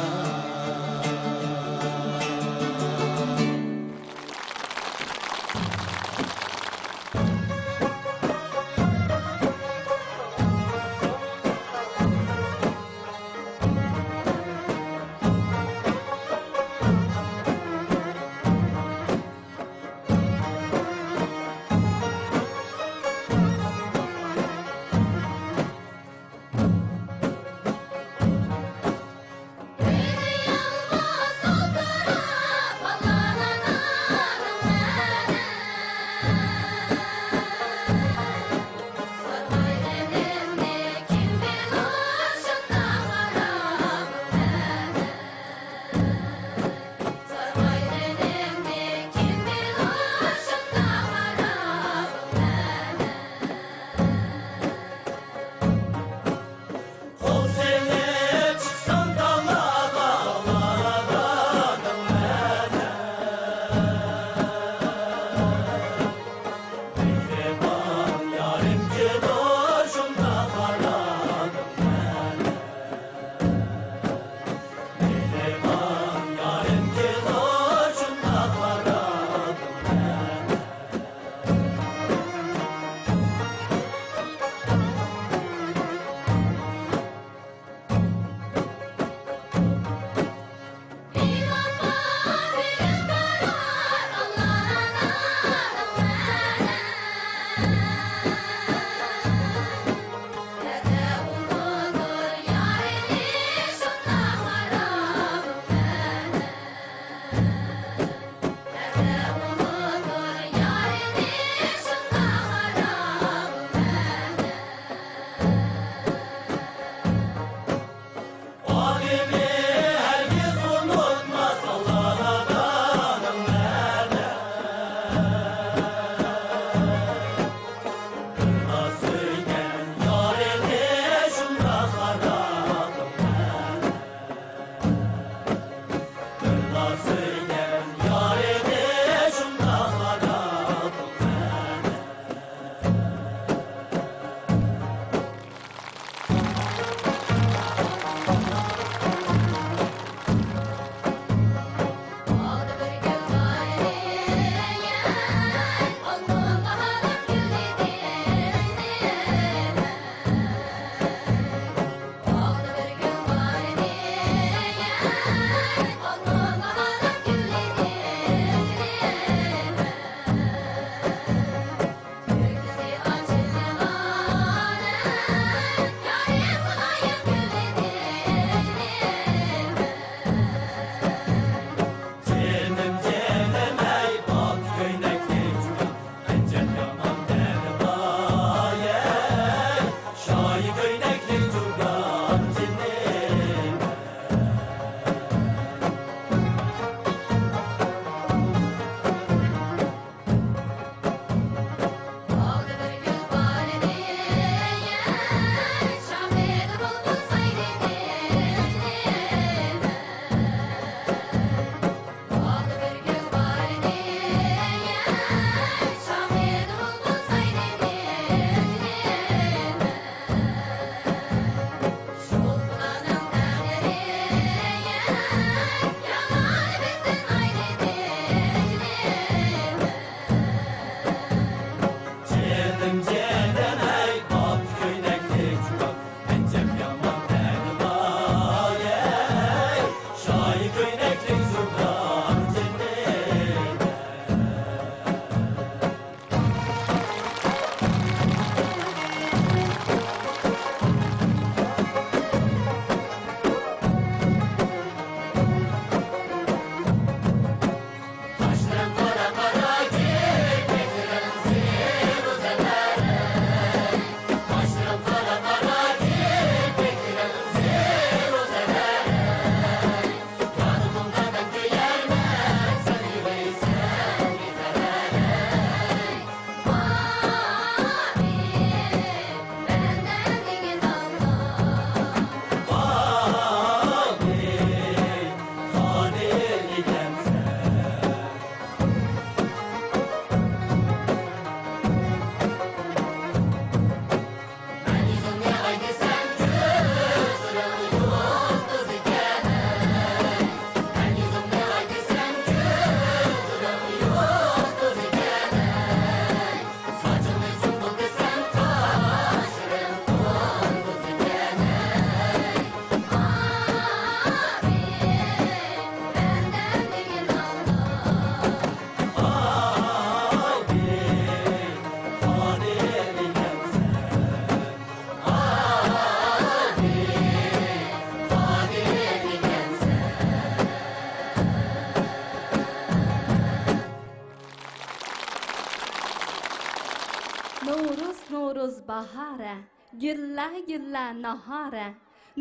نورۇز، نورۇز باھارە، گۈللە، گۈللە ناھارە.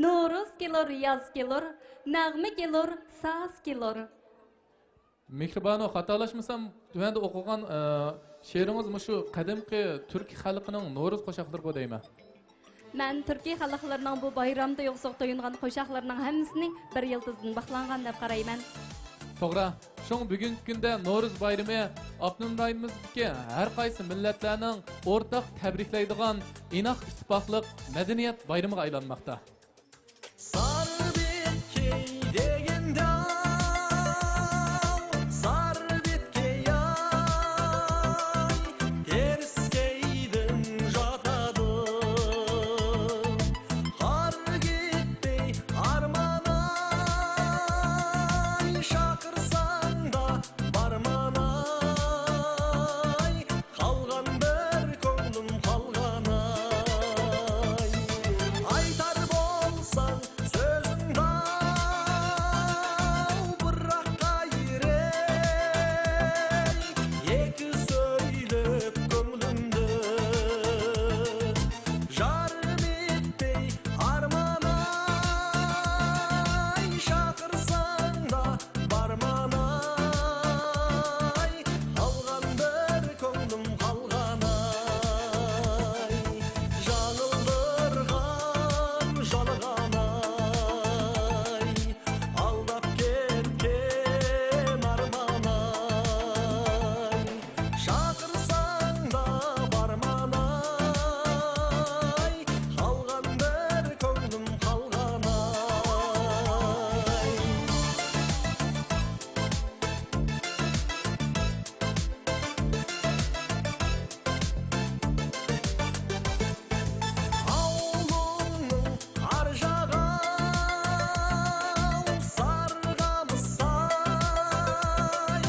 نورۇز كېلۇر، ياز كېلۇر، نەغمە كېلۇر، ساز كېلۇر. مېھرىبانۇ، خاتالاشمىسام، تۆۋەندە ئوقۇغان، ئە، شېئىرىڭىز مۇشۇ قەدىمكى تۈرك خەلقىنىڭ نورۇز قوشاقلىرىغۇ دەيمەن. مەن تۈركىي خەلقلىرىنىڭ بۇ بايرامدا يوقسۇغا تويۇنغان قوشاقلىرىنىڭ ھەممىسىنى بىر يىلتىزدىن بىخلانغان دەپ قارايمەن. توغرا. شۇڭا بۈگۈنكى كۈندە نورۇز بايرىمى ئاپتونوم رايونىمىزدىكى ھەر قايسى مىللەتلەرنىڭ ئورتاق تەبرىكلەيدىغان ئىناق ئىتتىپاقلىق مەدەنىيەت بايرىمىغا ئايلانماقتا. سارى بەتكەي دېگەندە، سارى بەتكەي ئاي، تېرىسكەيدىن ياتىدۇ. قارا گېپى ئارمان ئاي، چاقىرساڭدا بارماي، قالغان بىر كۆڭلۈم قالغان ئاي. ئايتار بولساڭ سۆزۈڭدە بىراق قايرى، يەككە سۆيلۈپ كۆڭلۈمدە. يارىم ئېيتتى ئارمان ئاي، چاقىرساڭدا بارماي، قالغان بىر كۆڭلۈم قالغان ئاي. ياڭىلدۇرغان يالغان ئاي، ئالداپ كەتكەن ئارمان ئاي. چاقىرساڭدا بارماي، قالغان بىر كۆڭلۈم قالغان ئاي. ئاۋۇلۇڭنىڭ ھارجىغان سارغا مىساي،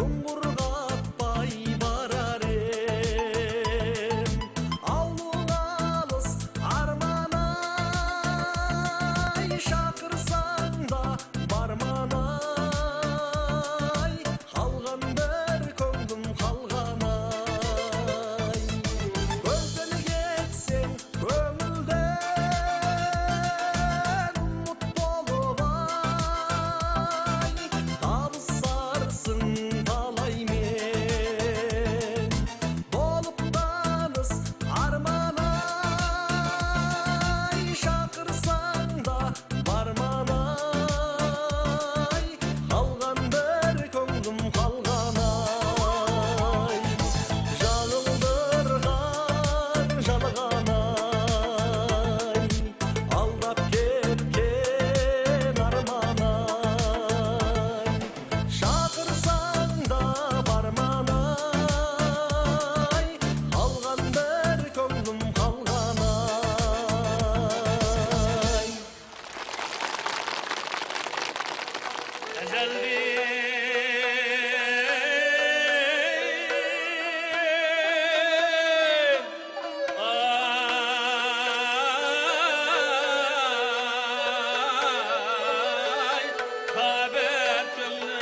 قوڭغۇرغاتماي بارارىم. ئاۋۇلۇڭ ئالىس ئارمان ئاي، چاقىرساڭدا بارماي، قالغان بىر كۆڭلۈم قالغان ئاي. كۆزدىن كەتسەڭ كۆڭۈلدىن ئۇمۇت بولۇپ ئاي، تاپسارسىڭ تالايمەن. بولۇپ تانىس ئارمان ئاي، چاقىرساڭدا بارماي، قالغان بىر كۆڭلۈم قالغان ئاي. ياڭىلدۇرغان يالغان ئاي، ئالداپ كەتكەن ئارمان ئاي. چاقىرساڭدا بارماي، قالغان بىر كۆڭلۈم قالغان ئاي. ئەزەلدىن ئاي، خەۋەر كۆڭلۈم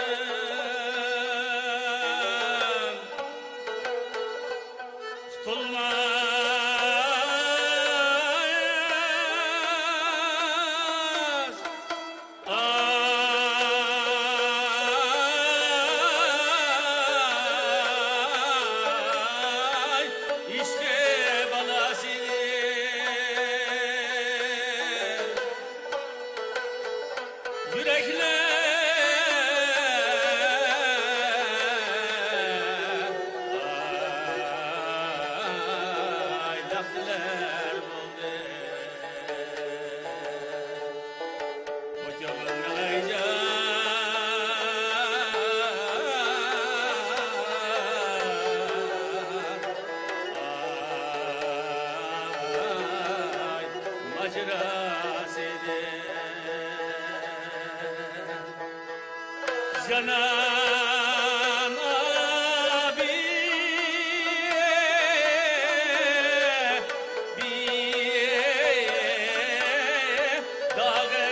تۇتۇلماس. ئاي، ئىشقى بالاسى يۈرەكلەر، ئاي، لەقلەر بولدى. بۇ كۆڭۈلنىڭ ئەيجان، ئاي، ماجىراسىدى. جانان ئابىي، بىي داغى.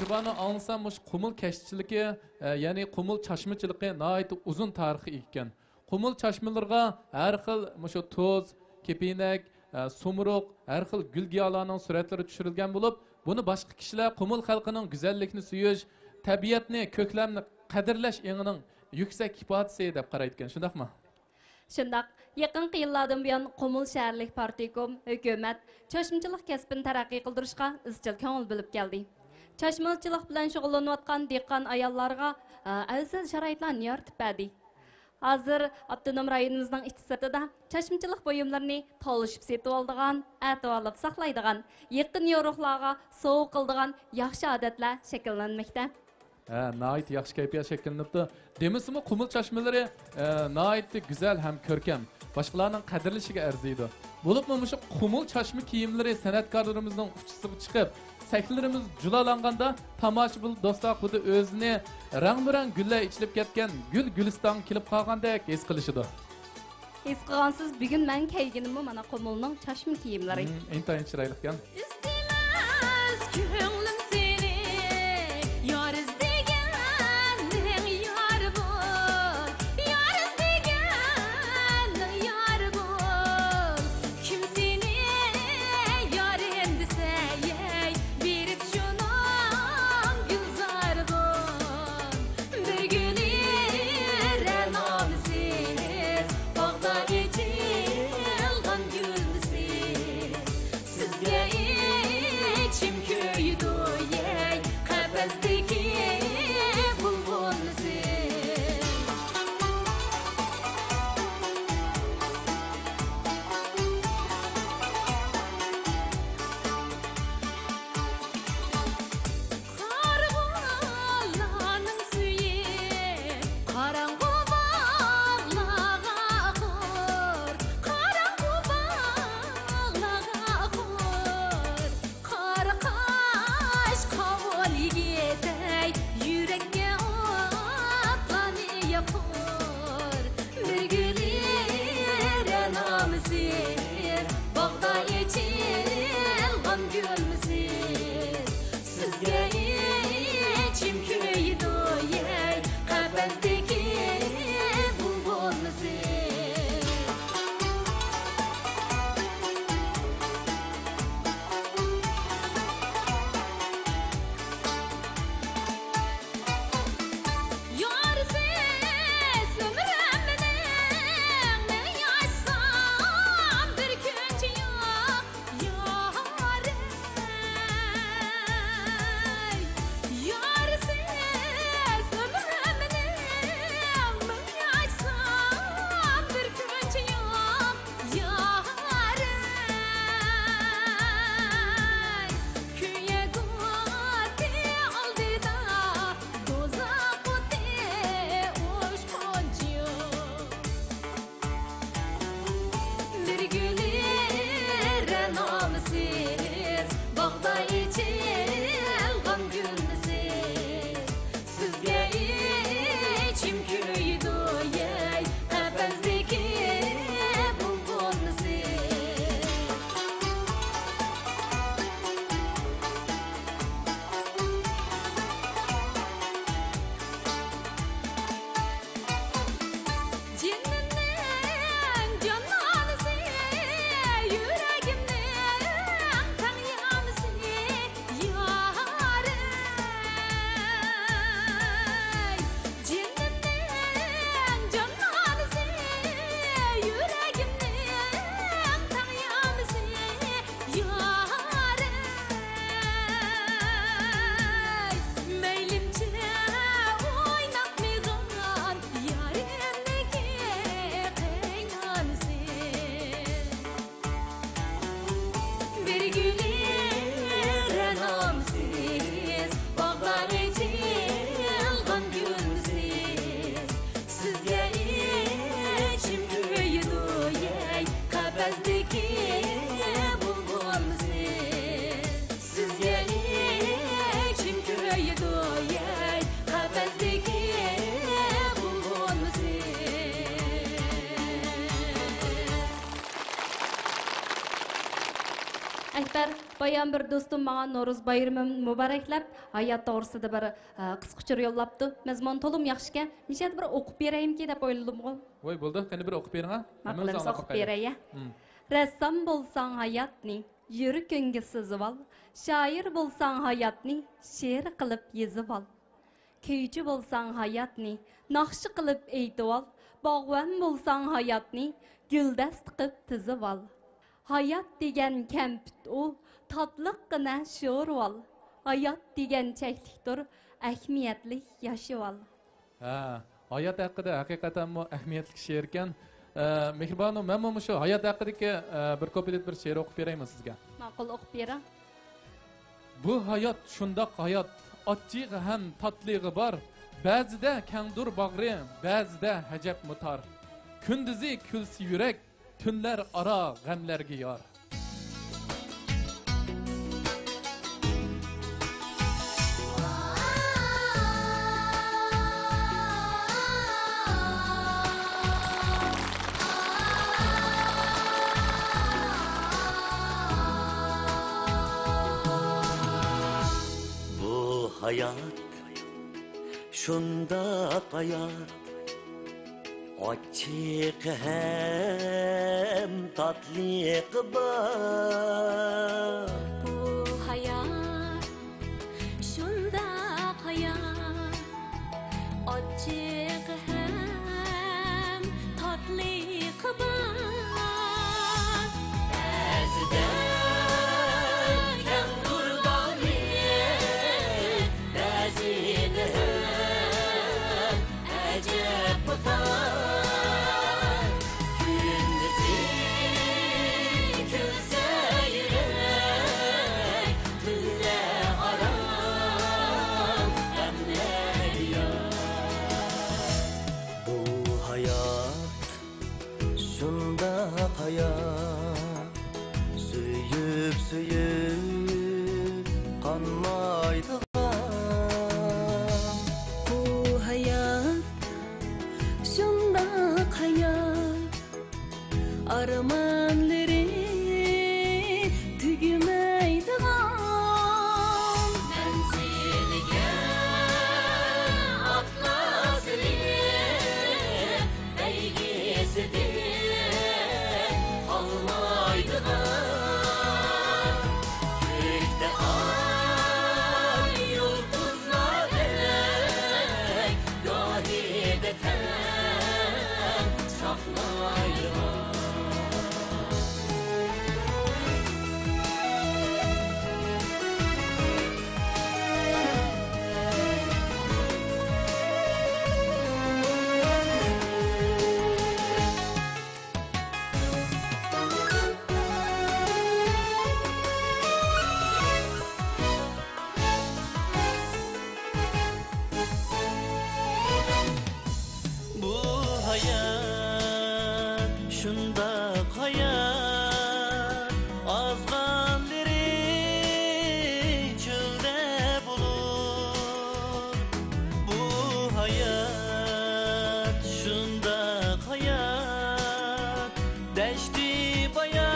ئۇلارنى ئاڭلىسام، مۇشۇ قۇمۇل كەشتىچىلىكى، ئە، يەنى قۇمۇل چاچمىچىلىقى ناھايىتى ئۇزۇن تارىخقا ئىگە ئىكەن. قۇمۇل چاچمىلىرىغا ھەر خىل مۇشۇ تۇز، كېپىنەك، ئە، سۇمۇرۇق، ھەر خىل گۈل-گىياھلارنىڭ سۈرەتلىرى چۈشۈرۈلگەن بولۇپ، بۇنى باشقا كىشىلەر قۇمۇل خەلقىنىڭ گۈزەللىكنى سۆيۈش، تەبىئەتنى، كۆكلەمنى قەدىرلەش ئېڭىنىڭ يۈكسەك ئىپادىسى دەپ قارايدىكەن، شۇنداقمۇ؟ شۇنداق، يېقىنقى يىللاردىن بۇيان، قۇمۇل شەھەرلىك پارتكوم، ھۆكۈمەت چاچمىچىلىق كەسپىنى تەرەققىي قىلدۇرۇشقا ئىزچىل كۆڭۈل بۆلۈپ كەلدى. چاچمىچىلىق بىلەن شۇغۇللىنىۋاتقان دېھقان ئاياللارغا، ئە، ئەۋزەل شارائىتلارنى يارىتىپ بەردى. ھازىر ئاپتونوم رايونىمىزنىڭ ئىچى سىرتىدا چاچمىچىلىق بۇيۇملىرىنى تالىشىپ سېتىۋالىدىغان، ئەتىۋارلاپ ساقلايدىغان، يېقىن يورۇقلارغا سوۋغا قىلىدىغان ياخشى ئادەتلەر شەكىللەنمەكتە. ھە، ناھايىتى ياخشى كەيپىيات شەكىللىنىپتۇ. دېمىسىمۇ، قۇمۇل چاچمىلىرى، ئە، ناھايىتى گۈزەل ھەم كۆركەم، باشقىلارنىڭ قەدىرلىشىگە ئەرزىيدۇ. بولۇپمۇ مۇشۇ قۇمۇل چاچما كىيىملىرى سەنئەتكارلىرىمىزنىڭ ئۇچىسىغا چىقىپ، سەھنىلىرىمىز جۇلالانغاندا، تاماشىبىن دوستلار خۇددى ئۆزىنى رەڭمۇرەڭ گۈللەر ئېچىلىپ كەتكەن گۈل گۈلىستانغا كېلىپ قالغاندەك ھېس قىلىشىدۇ. ھېس قىلغانسىز، بۈگۈن مەن كىيگىنىممۇ مانا قۇمۇلنىڭ چاچما كىيىملىرى. مم، ئىنتايىن چىرايلىقكەن. ئىزدىمەس كۆڭلۈم سېنى، يار ئىزدىگەننىڭ يارى بول، يار ئىزدىگەننىڭ يارى بول. كىم سېنى يارىم دېسە، يەي، بېرىپ شۇنىڭ گۈلزارى بول. بىر گۈلى رەنامىسىز، باغدا ئېچىلغان گۈل مىسلى. سىزگە ئەكبەر، بايام بىر دوستۇم ماڭا نورۇز بايرىمىنى مۇبارەكلەپ، ھايات توغرىسىدا بىر، ئە، قىسقا ئۇچۇر يوللاپتۇ. مەزمۇنى تولىمۇ ياخشىكەن. مۇشۇ يەردە بىر ئوقۇپ بېرەيمىكى دەپ ئويلىدىمغۇ. ۋاي، بولدى، قېنى بىر ئوقۇپ بېرىڭ، ھە. ماقۇل، ھەممىمىز ئەمىسە ئاڭلاپ ئوقۇپ باقايلى. بېرەي، ھە. مم. رەسسام بولساڭ ھاياتنى يۈرىكىڭگە سىزىۋال، شائىر بولساڭ ھاياتنى شېئىر قىلىپ يېزىۋال. كۈيچى بولساڭ ھاياتنى ناخشا قىلىپ ئېيتىۋال، باغۋەن بولساڭ ھاياتنى گۈلدەستە قىلىپ تىزىۋال. ھايات دېگەن كەمپۈت ئۇ، تاتلىققىنە شورىۋال. ھايات دېگەن چەكلىكتۇر، ئەھمىيەتلىك ياشىۋال. ھە، ھايات ھەققىدە ھەقىقەتەنمۇ ئەھمىيەتلىك شېئىركەن. ئە، مېھرىبانۇ، مەنمۇ مۇشۇ ھايات ھەققىدىكى، ئە، بىر كۇپلېت، بىر شېئىر ئوقۇپ بېرەيمۇ سىزگە؟ ماقۇل، ئوقۇپ بېرىڭ. بۇ ھايات شۇنداق ھايات، ئاچچىقى ھەم تاتلىقى بار. بەزىدە كەڭدۇر باغرى، بەزىدە ھەجەپمۇ تار. كۈندۈزى كۈلسە يۈرەك، تۈنلەر ئارا غەملەرگە يار. بۇ ھايات شۇنداق ھايات، ئاچچىقى ھەم تاتلىقى بار. بۇ ھايات شۇنداق ھايات، ئاچچىقى ھەم تاتلىقى بار. بەزىدە كەڭدۇر باغرى، بەزىدە ئەجەب بۇ تاڭ. كۈندۈزى كۈلسە يۈرەك، تۈنلەر ئارا غەملەر يار. بۇ ھايات شۇنداق ھايات، سۆيۈپ، سۆيۈپ قانمايدىغان. بۇ ھايات شۇنداق ھايات، ئارمانلىرى تۈگىمەيدىغان. مەنزىلگە ئاتلار سېلىپ، بەيگىسىدىن قالمايدىغان، كۆكتە ئاي يۇلتۇزلاردەك، گاھىدا تەڭ ساقلايدىغان. بۇ ھايات شۇنداق ھايات، ئازغانلىرى چۆلدە بولۇر. بۇ ھايات شۇنداق ھايات، دەشتى باياۋانمۇ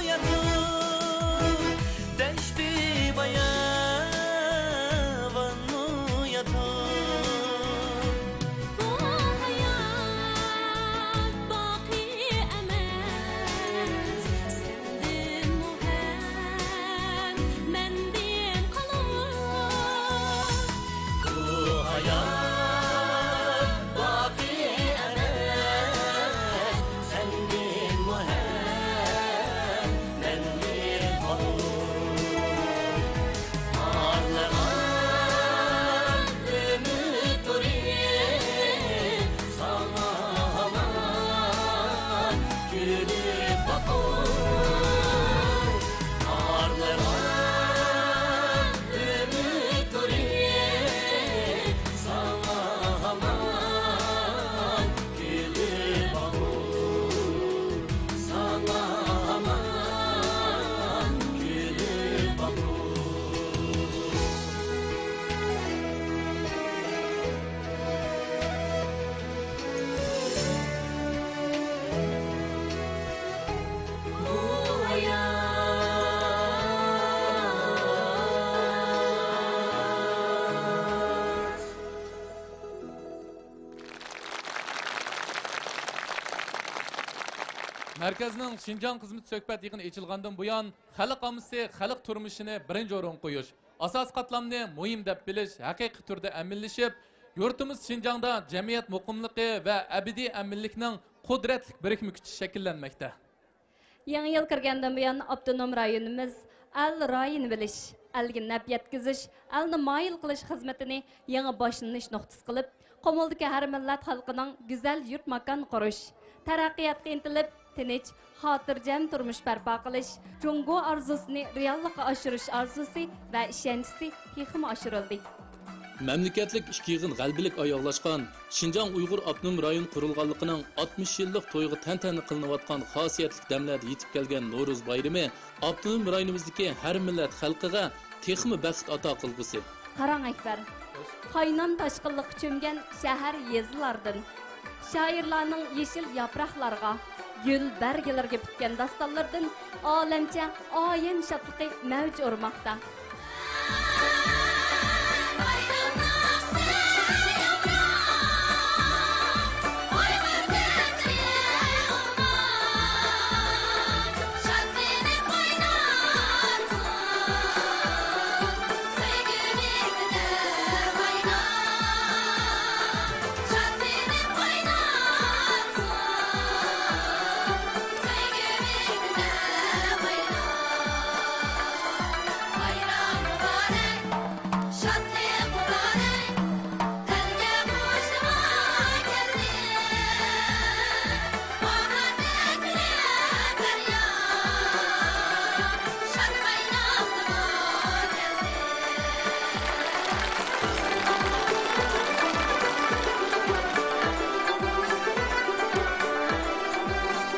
ياتىدۇ، دەشتى باياۋانمۇ ياتىدۇ. بۇ ھايات باقىي ئەمەس، سەندىنمۇ ھەم مەندىن قالۇر. بۇ ھايات باقىي ئەمەس، سەندىنمۇ ھەم مەندىن قالۇر. پارلىغان ئۈمىد نۇرى ساڭا ھامان كۈلۈپ باقۇر. پارلىغان ئۈمىد نۇرى ساڭا ھامان كۈلۈپ باقۇر. ساڭا ھامان كۈلۈپ باقۇر. مەركەزنىڭ شىنجاڭ خىزمىتى سۆھبەت يىغىنى ئېچىلغاندىن بۇيان، خەلق ئاممىسى خەلق تۇرمۇشىنى بىرىنچى ئورۇنغا قويۇش، ئاساسىي قاتلامنى مۇھىم دەپ بىلىش، ھەقىقىي تۈردە ئەمەلىيلىشىپ، يۇرتىمىز شىنجاڭدا جەمئىيەت مۇقىملىقى ۋە ئەبەدىي ئەمىنلىكنىڭ قۇدرەتلىك بىرىكمە كۈچى شەكىللەنمەكتە. يېڭى يىل كىرگەندىن بۇيان، ئاپتونوم رايونىمىز ئەل رايىنى بىلىش، ئەلگە نەپ يەتكۈزۈش، ئەلنى مايىل قىلىش خىزمىتىنى يېڭى باشلىنىش نۇقتىسى قىلىپ، قۇمۇلدىكى ھەر مىللەت خەلقىنىڭ گۈزەل يۇرت ماكان قۇرۇش، تەرەققىياتقا ئىنتىلىپ، تىنچ، خاتىرجەم تۇرمۇش بەرپا قىلىش، جۇڭگو ئارزۇسىنى رېئاللىققا ئاشۇرۇش ئارزۇسى ۋە ئىشەنچىسى تېخىمۇ ئاشۇرۇلدى. مەملىكەتلىك ئىككى يىغىن غەلىبىلىك ئاياغلاشقان، شىنجاڭ ئۇيغۇر ئاپتونوم رايون قۇرۇلغانلىقىنىڭ ئاتمىش يىللىق تويىغا تەنتەنە قىلىنىۋاتقان خاسىيەتلىك دەملەردە يېتىپ كەلگەن نورۇز بايرىمى ئاپتونوم رايونىمىزدىكى ھەر مىللەت خەلقىگە تېخىمۇ بەخت ئاتا قىلغۇسى. قاراڭ ئەكبەر، قاينام تاشقىنلىققا چۆمگەن شەھەر يېزىلاردىن، شائىرلارنىڭ يېشىل ياپراقلارغا، گۈل بەرگىلىرىگە پۈتكەن داستانلىرىدىن ئالەمچە ئايەم شادلىقى مەۋج ئۇرماقتا.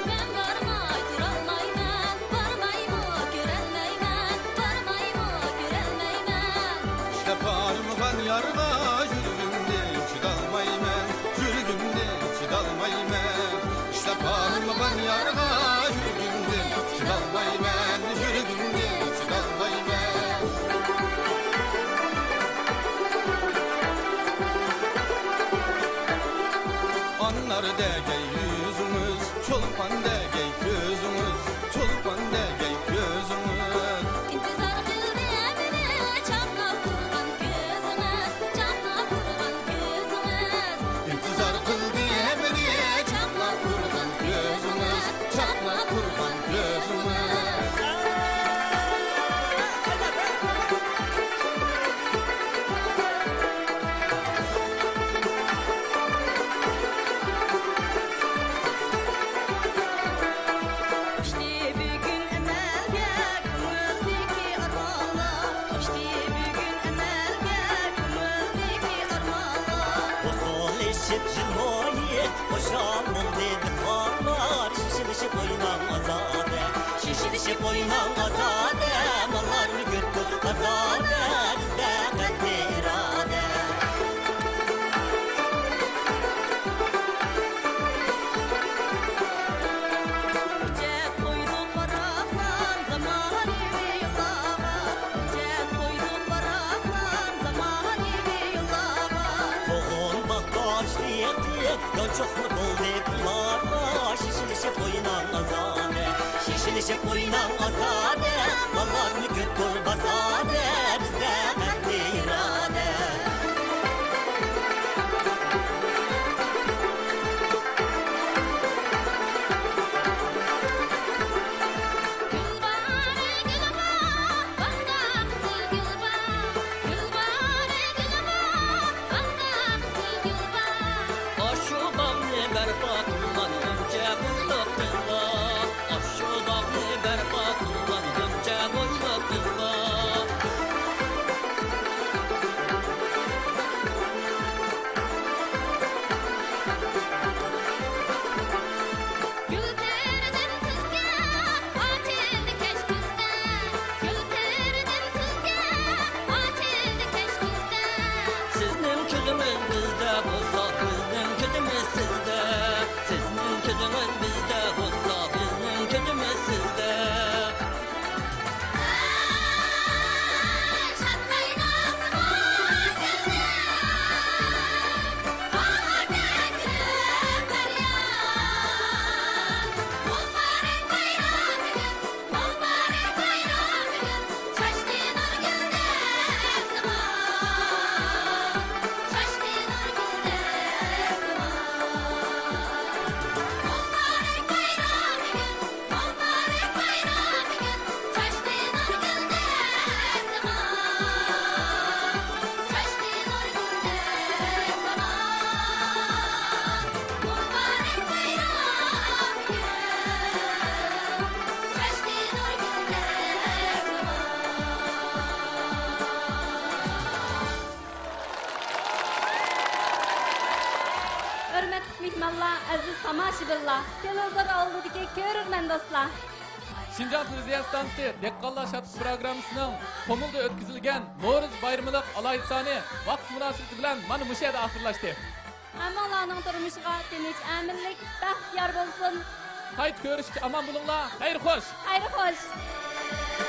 مەن بارماي تۇرالمايمەن، بارمايمۇ كۆرەلمەيمەن، بارمايمۇ كۆرەلمەيمەن. ئىشلەپ ھارمىغان يارغا يۈرىكىمدىن چىدالمايمەن، يۈرىكىمدىن چىدالمايمەن. ئىشلەپ ھارمىغان يارغا يۈرىكىمدىن چىدالمايمەن، يۈرىكىمدىن چىدالمايمەن. ئانار دېگەي يۈزىڭىز، چولپان دېگەي كۆزىڭىز، چولپان دېگەي كۆزىڭىز. ئىنتىزار قىلدى ئەمدى چاقناپ تۇرغان كۆزىڭىز، چاقناپ تۇرغان كۆزىڭىز. ئىنتىزار قىلدى ئەمدى چاقناپ تۇرغان كۆزىڭىز، چاقناپ تۇرغان كۆزىڭىز. ئاشتى بۈگۈن ئەمەلگە كۆڭۈلدىكى ئارمانلار، ئاشتى بۈگۈن ئەمەلگە كۆڭۈلدىكى ئارمانلار. ۋۇسۇللىشىپ يىل بويى خۇشال بولدى دىققانلار، شىشىلىشىپ ئويناڭ ئازادە، شىشىلىشىپ ئويناڭ ئازادە، ماللارنى كۆتۈر ئازادە، بىزدە قەتئىي ئىرادە. كۆچەت قويدۇق پاراقلان زامانىۋى يوللارغا، كۆچەت قويدۇق پاراقلان زامانىۋى يوللارغا. قوغۇن باغدا ئىشلىتىپ، يانچۇقمۇ بولدى پۇللارغا. شىشىلىشىپ ئويناڭ ئازادە، شىشىلىشىپ ئويناڭ ئازادە، بالىلارنى كۆتۈر بازادە، بىزدە قەتئىي ئىرادە. گۈل بار، گۈل بار، باغدا قىزىل گۈل بار. گۈل بار، گۈل بار، باغدا قىزىل گۈل بار. ئاشۇ باغنى بەرپا قىلغان غۇنچە بۇرۇتلۇق دىللار. ئاشۇ باغنى بەرپا قىلغان تېلېۋىزور ئالدىدىكى كۆرۈرمەن دوستلار. شىنجاڭ تېلېۋىزىيە ئىستانسىسى دېھقانلار شادلىقى پروگراممىسىنىڭ قۇمۇلدا ئۆتكۈزۈلگەن نورۇز بايرىمىلىق ئالاھىدە سانى ۋاقىت مۇناسىۋىتى بىلەن مانا مۇشۇ يەردە ئاخىرلاشتى. ھەممىڭلارنىڭ تۇرمۇشىغا تىنچ، ئەمىنلىك، بەخت يار بولسۇن. قايتا كۆرۈشكىچە ئامان بولۇڭلار. خەير خوش. خەير خوش.